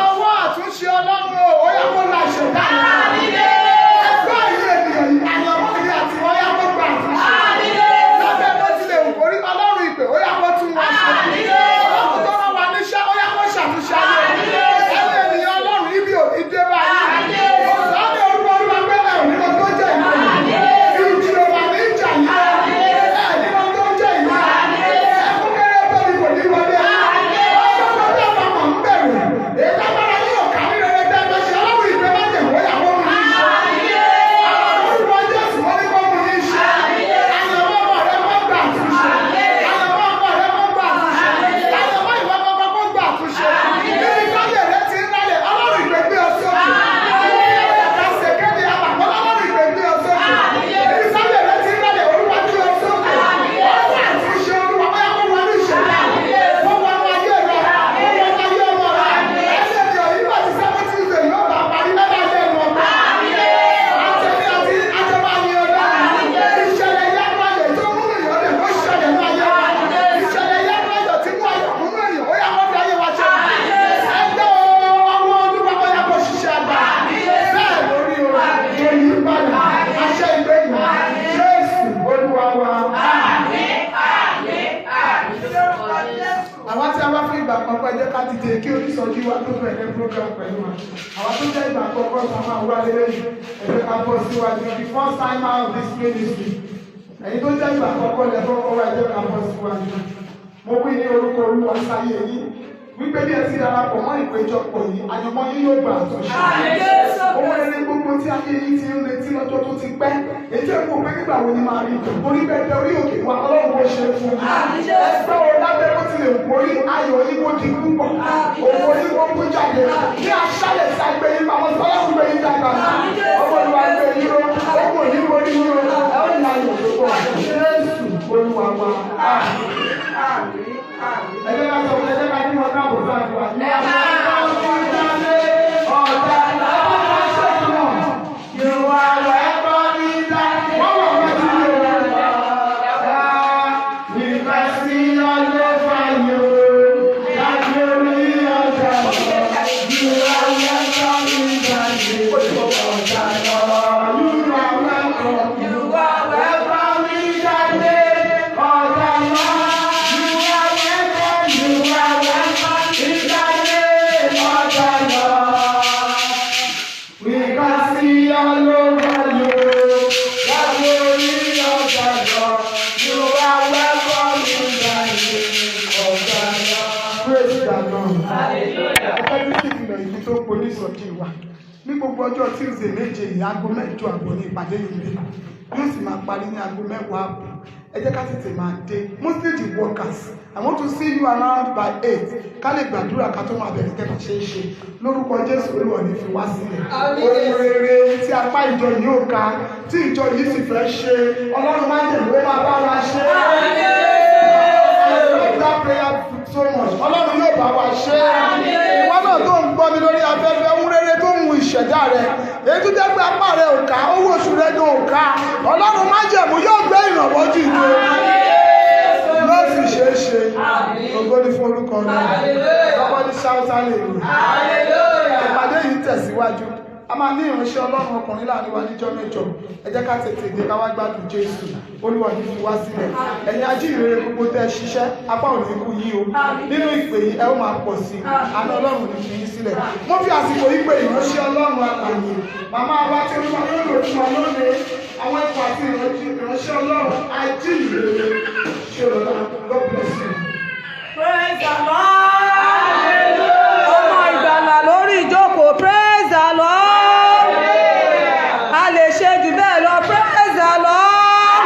Ọwọ́ àtúnṣe Ọlọ́run o, ó yá kó la ṣẹ̀dá rẹ̀. Ẹgbẹ́ ìlú ènìyàn yìí, àyẹ̀wò yìí àti wọ́n yá kó gba àtúnṣe. Lábẹ́ bó tilẹ̀ wù kó rí Ọlọ́run ìpè, ó yá kó tún wa ṣe. Ọlọ́run tó rán wa níṣẹ́, ó yá kó ṣàtúnṣe ayé. Ẹgbẹ́ ènìyàn Ọlọ́run ibi ò ní dé báyìí. Ọ̀sán orúkọ Olúwa pé ẹ ò ní mọ tó jẹ́ ìlú. Ìjì ò wà ní ìjà yìí. Ẹ ní mọ tó jẹ́ ìlú. Ẹkún kéré tóbi kò ní wọlé. Ọjọ́ tó dé ọmọ mọ̀ ń bẹ̀rù. Èyí agbára yóò ká ní rere tẹ́ ẹ ṣe. Ọlọ́run ìgbẹ́ má jẹ̀ wọ́n yà wọ́n mú yín ṣe. Àwọn orúkọ Jésù wọ́n ní kó mú yín ṣe. Àyànmọ́ ọmọ rẹ kó gbà àtúnṣe. Àyànmọ́ ọmọ rẹ kó gbà àtúnṣe. Àyànmọ́ ìwọ kọ́kọ́ kó gbà àtúnṣe. Níbi táyé rẹ ti ń lálẹ́, Ọlọ́run ìgbẹ́ gbé ọ sókè. Ẹgbẹ́ ọwọ́ Olúwa bóyá kó ṣiṣẹ́ agbára. Bẹ́ẹ̀ lórí o, kò yí padà, aṣẹ́ ìgbé ìwà, Jésù Olúwa wa. Àwa tí a wá fún ìgbà àkọ́kọ́, ẹ jẹ́ ká dìde kí onísọjí wa tó bẹ̀rẹ̀ program pẹ̀lú wa. Àwa tó jẹ́ ìgbà àkọ́kọ́ tá a máa wá lélẹ́yìn, ẹ jẹ́ ká bọ́ síwájú. The first time out of this ministry. Ẹ̀yin tó jẹ́ ìgbà àkọ́kọ́ lẹ kọ́kọ́ wá, ẹ jẹ́ ká bọ́ síwájú. Mo wí ní orúkọ Olúwa sáyé yín wípé bí ẹ ti darapọ̀ mọ́ ìpéjọpọ̀ yìí, àyànmọ́ yín yóò gbà àtúnṣe. Ohun rere gbogbo tí ayé yìí ti ń retí lọ́jọ́ tó ti pẹ́, èyí tí kò pé nígbà wo ni máa rí, orí bẹ́ẹ̀ tẹ orí òkè wa Ọlọ́run kò ṣe fún un. Ẹgbẹ́ wo lábẹ́ bó tilẹ̀ wù kó rí, ayọ̀ yín kó di púpọ̀, ògo yín kó kú jáde, ní aṣálẹ̀ tí a gbé yín pamọ́ sí Ọlọ́run gbé yín dàgbà. Ọmọ Olúwa gbé yín ró, ogun òní borí yín o, ẹ ó ní ayọ̀ tó pọ̀. Jésù Olúwa wa. Ẹ jẹ́ ká sọ fún ẹ jẹ́ ká kí wọn káàbọ̀ sáà fún wa. You are welcome. ìkìlọ̀ ìfi tó ń polí ìsọjí wa. Ní gbogbo ọjọ́ Tuesday 7 yìí, 8:30 ní ìpàdé yìí bẹ̀rẹ̀, yóò sì máa parí ní 10:30. Ẹ jẹ́ ká tètè máa dé. Mostly the workers, I want to see you around by 8, ká lè gbàdúrà ká tó máa bẹ̀rẹ̀ kẹ́kọ̀ọ́ ṣe é ṣe. Lórúkọ Jésù, Olúwa ní fi wá sílẹ̀. Ohun rere tí apá ìjọ yìí ò ká, tí ìjọ yìí sì fẹ́ ṣe, Ọlọ́run máa ń jẹ̀ ló máa bá wa ṣe é. I love that prayer so much. Ọlọ́run yóò bá wa ṣe é. Ìwọ náà tó ń gbọ́ mi lórí afẹ́fẹ́, ohun rere tó ń wu ìṣẹ̀dá rẹ̀, èyí tó jẹ́ pé apá rẹ̀ ò ká, owó oṣù rẹ̀ gan ò ká, Ọlọ́run májẹ̀mú yóò gbé ìrànwọ́ dìde. Yóò sì ṣe é ṣe. Ògo ni fún orúkọ náà. Somebody shout hallelujah. Ìpàdé yìí tẹ̀síwájú. A máa ní ìránṣẹ́ Ọlọ́run ọkùnrin láàrin wa níjọ́ 8. Ẹ jẹ́ ká tètè dé, ká wá gbádùn Jésù. Olúwa ní fi wá sílẹ̀. Ẹ̀yin ajíhìnrere gbogbo tẹ́ ẹ ṣiṣẹ́, apá ò ní kú yín o. Nínú ìpè yìí, ẹ ó máa pọ̀ sí i. Àánú Ọlọ́run ní fi yín sílẹ̀. Mo fi àsìkò yìí pé ìránṣẹ́ Ọlọ́run alààyè, màmá wa tí Olúwa yóò lò fún wa lónìí, àwọn ikọ̀ àti ìránṣẹ́ Ọlọ́run ajíhìnrere ṣe lọ́la. God bless you. Praise the Lord. Ọmọ ìgbàlà lórí ìjókòó, praise the Lord. A lè ṣe jù bẹ́ẹ̀ lọ, praise the Lord.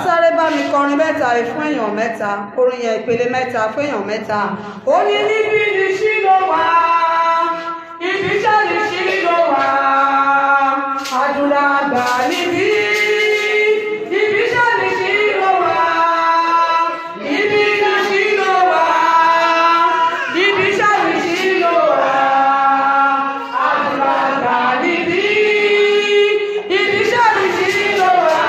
Sáré bá mi kọrin mẹ́ta yìí fún èèyàn mẹ́ta, orin yẹn ìpele mẹ́ta fún èèyàn mẹ́ta. Ó ní níbí ni Ṣílò wà, ibi iṣẹ́ ni Ṣílò wà, àdúrà gbà níbí. Ibi iṣẹ́ ni Ṣílò wà, ibi ni Ṣílò wà, ibi iṣẹ́ ni Ṣílò wà, àdúrà gbà níbí. Ibi iṣẹ́ ni Ṣílò wà,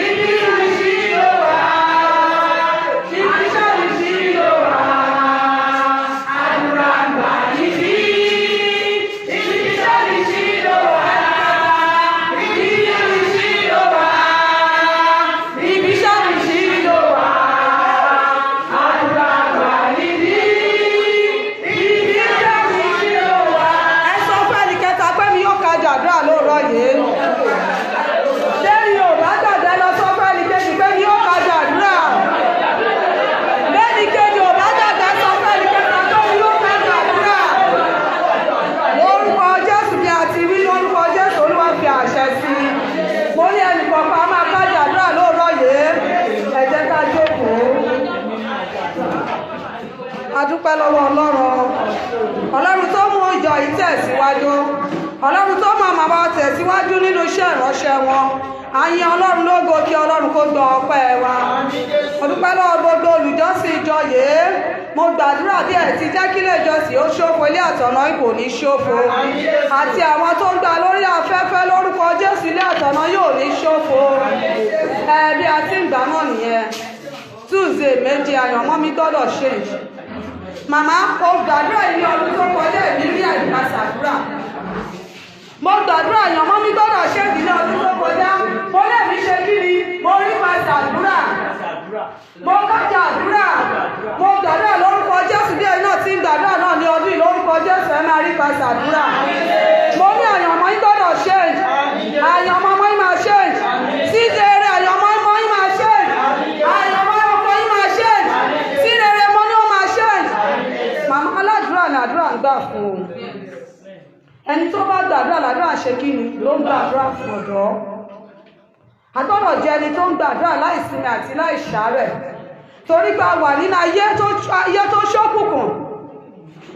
ibi ni Ṣílò wà, ibi iṣẹ́ ni Ṣílò wà, àdúrà gbà níbí. Ibi iṣẹ́ ni Ṣílò wà, ibi ni Ṣílò wà, ibi iṣẹ́ ni Ṣílò wà, àdúrà gbà níbí. Ibi iṣẹ́ ni Ṣílò wà. Ẹ sọ fún ẹnì kẹta pé mi yóò kájọ àdúrà lóòrọ̀ yìí. Lẹ́yìn ò bá gbàgbé, lọ sọ fún ẹnì kejì pé mi yóò kájọ àdúrà. Lẹ́nì kejì ò bá gbàgbé, sọ fún ẹnì kẹta pé mi yóò kájọ àdúrà. Lórúkọ Jésù ni a ti wí, lórúkọ Jésù, Olúwa fi àṣẹ sí i. Mo ní ẹnì kọ̀ọ̀kan a máa kájọ àdúrà lóòrọ̀ yìí. Ẹ jẹ́ ká jókòó. A dúpẹ́ lọ́wọ́ Ọlọ́run, Ọlọ́run tó mú ìjọ yìí tẹ̀síwájú, Ọlọ́run tó mú màmá wa tẹ̀síwájú nínú iṣẹ́ ìránṣẹ́ wọn. A yin Ọlọ́run lógo, kí Ọlọ́run kó gbọ́ ọpẹ́ wa. Mo dúpẹ́ lọ́wọ́ gbogbo olùjọ́sìn ìjọ yìí. Mo gbàdúrà, bí ẹ̀ ti jẹ́ kí ilé ìjọsìn ó ṣòfò, ilé àtọ̀nà kò ní ṣòfò, àti àwọn tó ń gbà lórí afẹ́fẹ́, lórúkọ Jésù, ilé àtọ̀nà yóò ní ṣòfò. Ẹ bí a ti ń gbà náà nìyẹn. Tuesday 7, àyànmọ́ mi gbọ́dọ̀ change. Màmá, o gbàdúrà yìí ní ọdún tó kọjá, èmi rí àìpàṣàdúrà. Mo gbàdúrà àyànmọ́ mi gbọ́dọ̀ change ní ọdún tó kọjá. Mo lè mi ṣe kí ni mo rí pàṣàdúrà, mo kájà àdúrà. Mo gbàdúrà lórúkọ Jésù, bí ẹ̀yin náà ti ń gbàdúrà náà ní ọdún yìí, lórúkọ Jésù, ẹ máa rí pàṣàdúrà. Mo ní àyànmọ́ yín gbọ́dọ̀ change. Àyànmọ́ ọmọ yín máa change sí rere. Àyànmọ́ ọmọ yín máa change. Àyànmọ́ ọkọ yín máa change sí rere. Mo ní ó máa change. Màmá aládùúrà ní àdúrà ń gbà fún o. Ẹni tó bá gbàdúrà làdúrà ṣe kí ni ló ń gbàdúrà fún. Ọ̀dọ́ a gbọ́dọ̀ jẹ́ ẹni tó ń gbàdúrà láìsinmi àti láìsàárẹ̀, torí pé a wà nínú ayé tó ṣókùnkùn.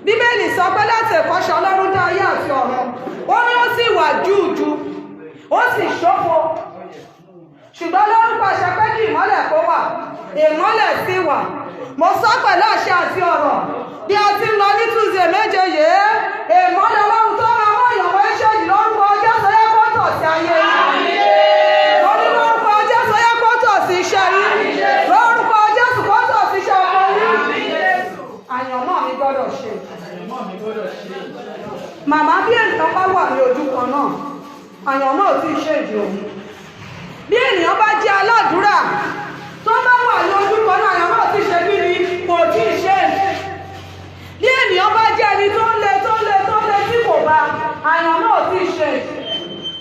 Bíbélì sọ pé láti ẹ̀kọ́ṣe Ọlọ́run dá ayé àti ọ̀run, ó ní ó sì wà júùjú, ó sì ṣófo, ṣùgbọ́n Ọlọ́run pàṣẹ pé kí ìmọ́lẹ̀ kó wà, ìmọ́lẹ̀ sì wà. Mo sọ pẹ̀lú àṣẹ àti ọ̀rọ̀, bí a ti ń lọ ní Tuesday 7 yìí, ìmọ́lẹ̀ Ọlọ́run tó máa mọ́ ìyàwó iṣẹ́ yìí, lórúkọ Jésù, yẹ kó tọ̀ sí ayé yìí. Mo ní lórúkọ Jésù, yẹ kó tọ̀ sí iṣẹ́ yìí. Lórúkọ Jésù, kó tọ̀ sí iṣẹ́ ọkọ yìí. Àyànmọ́ mi gbọ́dọ̀ ṣe. Màmá, bí ènìyàn bá wà ní ojú kan náà, àyànmọ́ ò tí ì ṣe ìdí òun. Bí ènìyàn bá jẹ́ aládùúrà tó bá wà ní ojú kan náà, àyànmọ́ ò tí ì ṣe kí ni, kò tí ì ṣe. Bí ènìyàn bá jẹ́ ẹni tó ń le, tó ń le, tó ń le, tí kò bá, àyànmọ́ ò tí ì ṣe.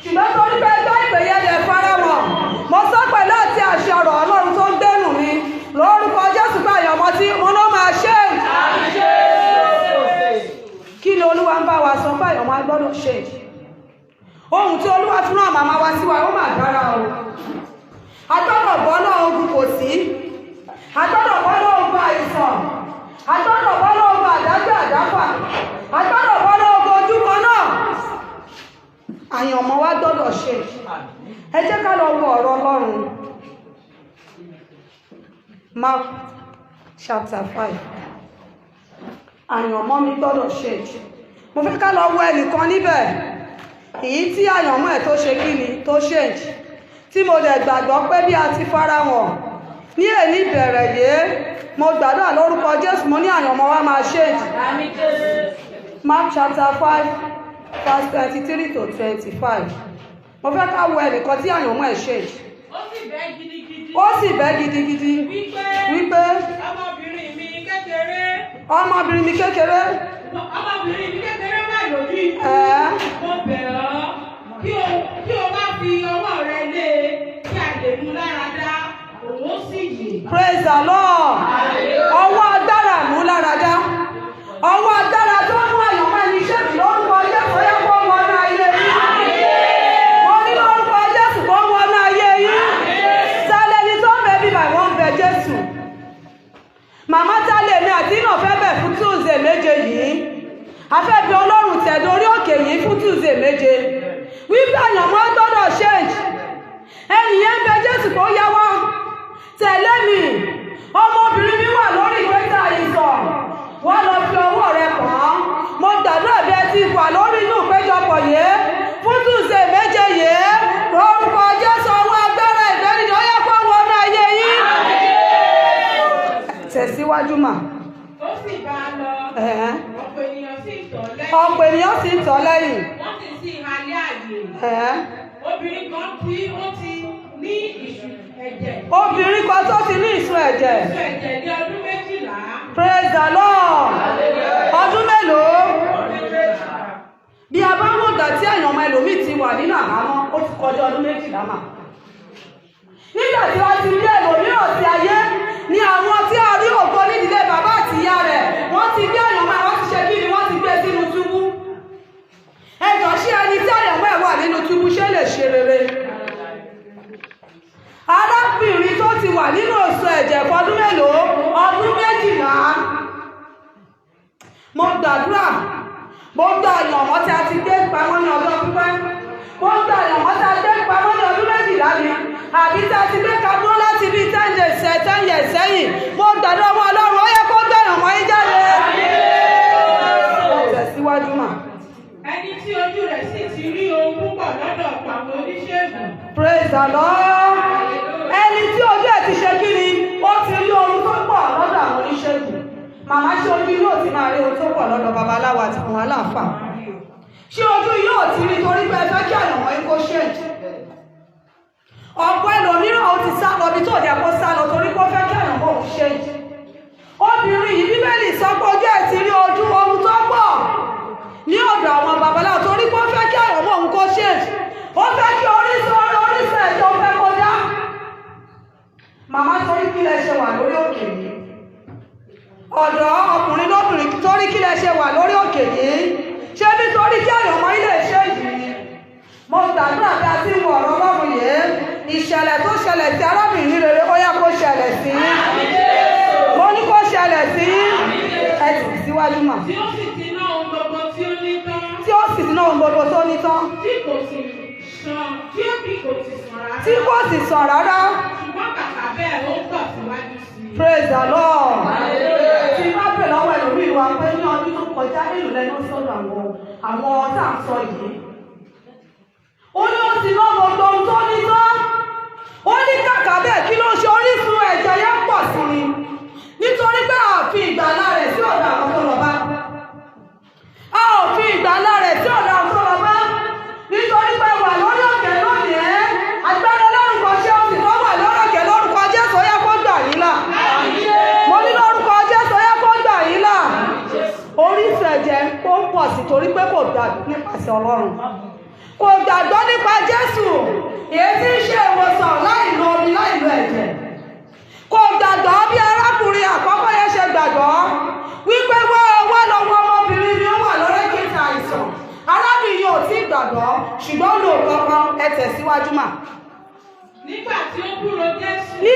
Ṣùgbọ́n torí pé ẹgbẹ́ ìpè yẹn lè fara wọn, mo sọ pẹ̀lú àti àṣẹ ọ̀rọ̀ Ọlọ́run tó ń gbẹ́nu mi lórúkọ Jésù pé àyànmọ́ tí mo ló máa ṣe. àyànmọ́ gbọ́dọ̀ change. Ohun tí Olúwa fún àwọn màmá wa sí wa, ó mà dára o. A gbọ́dọ̀ bọ́ lọ́wọ́ ogun kò sí, a gbọ́dọ̀ bọ́ lọ́wọ́ ogun àìsàn, a gbọ́dọ̀ bọ́ lọ́wọ́ ogun àdágbé àdáfà, a gbọ́dọ̀ bọ́ lọ́wọ́ ogun ojú kan náà. Àyànmọ́ wa gbọ́dọ̀ change. Ẹ jẹ́ ká lọ wo ọ̀rọ̀ Ọlọ́run. Mark chapter 5. Àyànmọ́ mi gbọ́dọ̀ change. Mo fẹ́ ká lọ wo ẹnìkan níbẹ̀, èyí tí àyànmọ́ ẹ̀ tó ṣe kí ni, tó change, tí mo dẹ̀ gbàgbọ́ pé bí a ti farahàn ní èní ìbẹ̀rẹ̀ yìí, mo gbàdúrà lórúkọ Jésù, mo ní àyànmọ́ wa máa change. Mark chapter 5 verse 23 to 25. Mo fẹ́ ká wo ẹnìkan tí àyànmọ́ ẹ̀ change. Ó sì bẹ́ gidigidi. Ó sì bẹ́ gidigidi. Wípé. Wípé. Ọmọbìnrin mi kékeré. Ọmọbìnrin mi kékeré. Ọmọbìnrin mi kékeré wà lójú ikú. Mo bẹ̀ ọ́ kí o wá fi ọwọ́ rẹ lé e kí a lè mú lára dá, òun ó sì yè. Praise the Lord. Ọwọ́ agbára mú lára dá. Ọwọ́ agbára tó mú àyànmọ́ ẹni ṣẹ́bi lórúkọ Jésù, ó yẹ kó wọnú ayé yín. Mo ní lórúkọ Jésù, kó wọnú ayé yín. Sálẹ̀ ni tó ń bẹ bí bàbá ń bẹ Jésù. Màmá tálẹ̀ mi àti iná fẹ́ bẹ̀ fún Tuesday 7 yìí. A fẹ́ bí Ọlọ́run tẹ̀dọ̀ orí òkè yìí fún Tuesday 7. Wípé àyànmọ́ gbọ́dọ̀ change. Ẹnìyẹn ń bẹ Jésù kó yá wá. Tẹ̀lé mi, ọmọbìnrin mi wà lórí ìgbésẹ̀ àìsàn. Wọ́n lọ fi ọwọ́ rẹ kàn án. Mo gbàdúrà bí ẹ ti wà lórí inú ìpéjọpọ̀ yìí fún Tuesday 7 yìí. Lórúkọ Jésù, ọwọ́ agbára ìgbẹ́ni ó yẹ kó wọnú ayé yín. Tẹ̀síwájú mà. Ó sì bá a lọ. Ẹ̀hẹ́n. Ọ̀pọ̀ ènìyàn sì tọ̀ lẹ́yìn. Ọ̀pọ̀ ènìyàn sì tọ̀ lẹ́yìn. Wọ́n sì sí ìhàlẹ́ ààyè. Ẹ̀hẹ́n. Obìnrin kan tí ó ti ní ìṣù ẹ̀jẹ̀. Obìnrin kan tó ti ní ìsun ẹ̀jẹ̀. Ìṣù ẹ̀jẹ̀ ní ọdún 12. Praise the Lord. Ọdún mélòó? Bí a bá wò gbà tí àyànmọ́ ẹlòmíì ti wà nínú àhámọ́, ó ti kọjá ọdún 12 mà. Nígbà tí wọ́n ti rí ẹlòmíràn sí ayé, ní àwọn tí a rí ògo nídìílé bàbá àti ìyá rẹ̀, wọ́n ti gbé àyànmọ́ ẹ̀, wọ́n ti ṣe kí ni, wọ́n ti gbé sínú túbú. Ẹjọ́, ṣé ẹni tí àyànmọ́ ẹ̀ wà nínú túbú ṣé lè ṣe rere? Arábìnrin tó ti wà nínú oṣù ẹ̀jẹ̀ fọdún mélòó? Ọdún 12. Mo gbàdúrà, mo gba àyànmọ́ tí a ti gbé pamọ́ ní ọjọ́ pípẹ́. Mo gba àyànmọ́ tí a gbé pamọ́ ní ọdún 12 ni. Àbí tí a ti gbé pamọ́ láti bíi 10 days, 10 years sẹ́yìn. Mo gbàdúrà ọmọ Ọlọ́run, ó yẹ kó gbé àyànmọ́ yín jáde. Mo tẹ̀síwájú mà. Ẹni tí ojú rẹ̀ sì ti rí ohun púpọ̀ lọ́dọ̀ ọ̀pọ̀ àwọn oníṣègùn. Praise the Lord. Ẹni tí ojú ẹ̀ ti ṣe kí ni, ó ti rí ohun tó pọ̀ lọ́dọ̀ àwọn oníṣègùn. Màmá, ṣé ojú yóò ti máa rí ohun tó pọ̀ lọ́dọ̀ babaláwo àti àwọn aláàfáà? Ṣé ojú yóò ti rí torí pé ẹ fẹ́ kí àyànmọ́ yín kó ṣèjì? Ọ̀pọ̀ ẹlòmíràn ó ti sá lọ bí tó yẹ kó sá lọ torí pé ó fẹ́ kí àyànmọ́ òun ṣèjì. Obìnrin yìí, Bíbélì sọ pé ojú ẹ̀ ti rí ojú ohun tó pọ̀ ní ọ̀dọ̀ àwọn babaláwo torí pé ó fẹ́ kí àyànmọ́ òun kó ṣèjì. Ó fẹ́ kí orísun orísun ẹ̀jẹ̀ ó fẹ́ kó dá. Màmá, torí kí lẹ ṣe wà lórí òkè yìí? Ọ̀dọ́ ọkùnrin lóbìnrin, torí kí lẹ ṣe wà lórí òkè yìí? Ṣé nítorí kí àyànmọ́ ilé ṣe yìí? Mo gbàdúrà bí a ti ń wọ ọ̀rọ̀ Ọlọ́run yìí, ìṣẹ̀lẹ̀ tó ṣẹlẹ̀ sí arábìnrin rere, ó yá kó ṣẹlẹ̀ sí yín. Mo ní kó ṣẹlẹ̀ sí yín. Ẹ tì síwájú mà. Tí ó sì ti ná ohun gbogbo tí ó ní tán. Tí ó sì ti ná ohun gbogbo tó ní tán. Tí kò sì sàn, tí ó bí kò sì sàn rárá. Tí kò sì sàn rárá. Ṣùgbọ́n kàkà bẹ́ẹ̀, ó ń pọ̀ síwájú sí i. Praise the Lord. Tí bá bèrè lọ́wọ́ ẹlòmíì wa pé ní ọdún tó kọjá, èlò lẹ́nu sọ́dọ̀ àwọn tá à ń sọ yìí. Ó ní ó ti ná gbogbo ohun tó ní tán. Ó ní kàkà bẹ́ẹ̀, kí ló ń ṣe? Orísun ẹ̀jẹ̀ yẹn pọ̀ sí ni. Nítorí pé a fi ìgbàlà rẹ̀ sí ọ̀dọ̀ àwọn tó lọ bá. A ò fi ìgbàlà rẹ̀ sí ọ̀dọ̀ àwọn tó lọ bá. Nítorí pé wà lórí òkè lónìí, agbára Ọlọ́run kan ṣé ó sì tó wà lórí òkè, lórúkọ Jésù, ó yẹ kó gbà yín là. Mo ní lórúkọ Jésù, ó yẹ kó gbà yín là. Orísun ẹ̀jẹ̀ ó ń pọ̀ sí torí pé kò gbà nípasẹ̀ Ọlọ́run. Kò gbàgbọ́ nípa Jésù, èyí tí ń ṣe ìwòsàn láì lo omi, láì lo ẹ̀jẹ̀. Kò gbàgbọ́ bí arákùnrin àkọ́kọ́ yẹn ṣe gbàgbọ́ wípé wá wá lọ́wọ́ ọmọbìnrin ni ó wà lórí kìtà àìsàn. Onígbàgbọ́, ṣùgbọ́n ó lo kankan. Ẹ tẹ̀síwájú mà. Nígbà tí ó gbúròó Jésù, Ní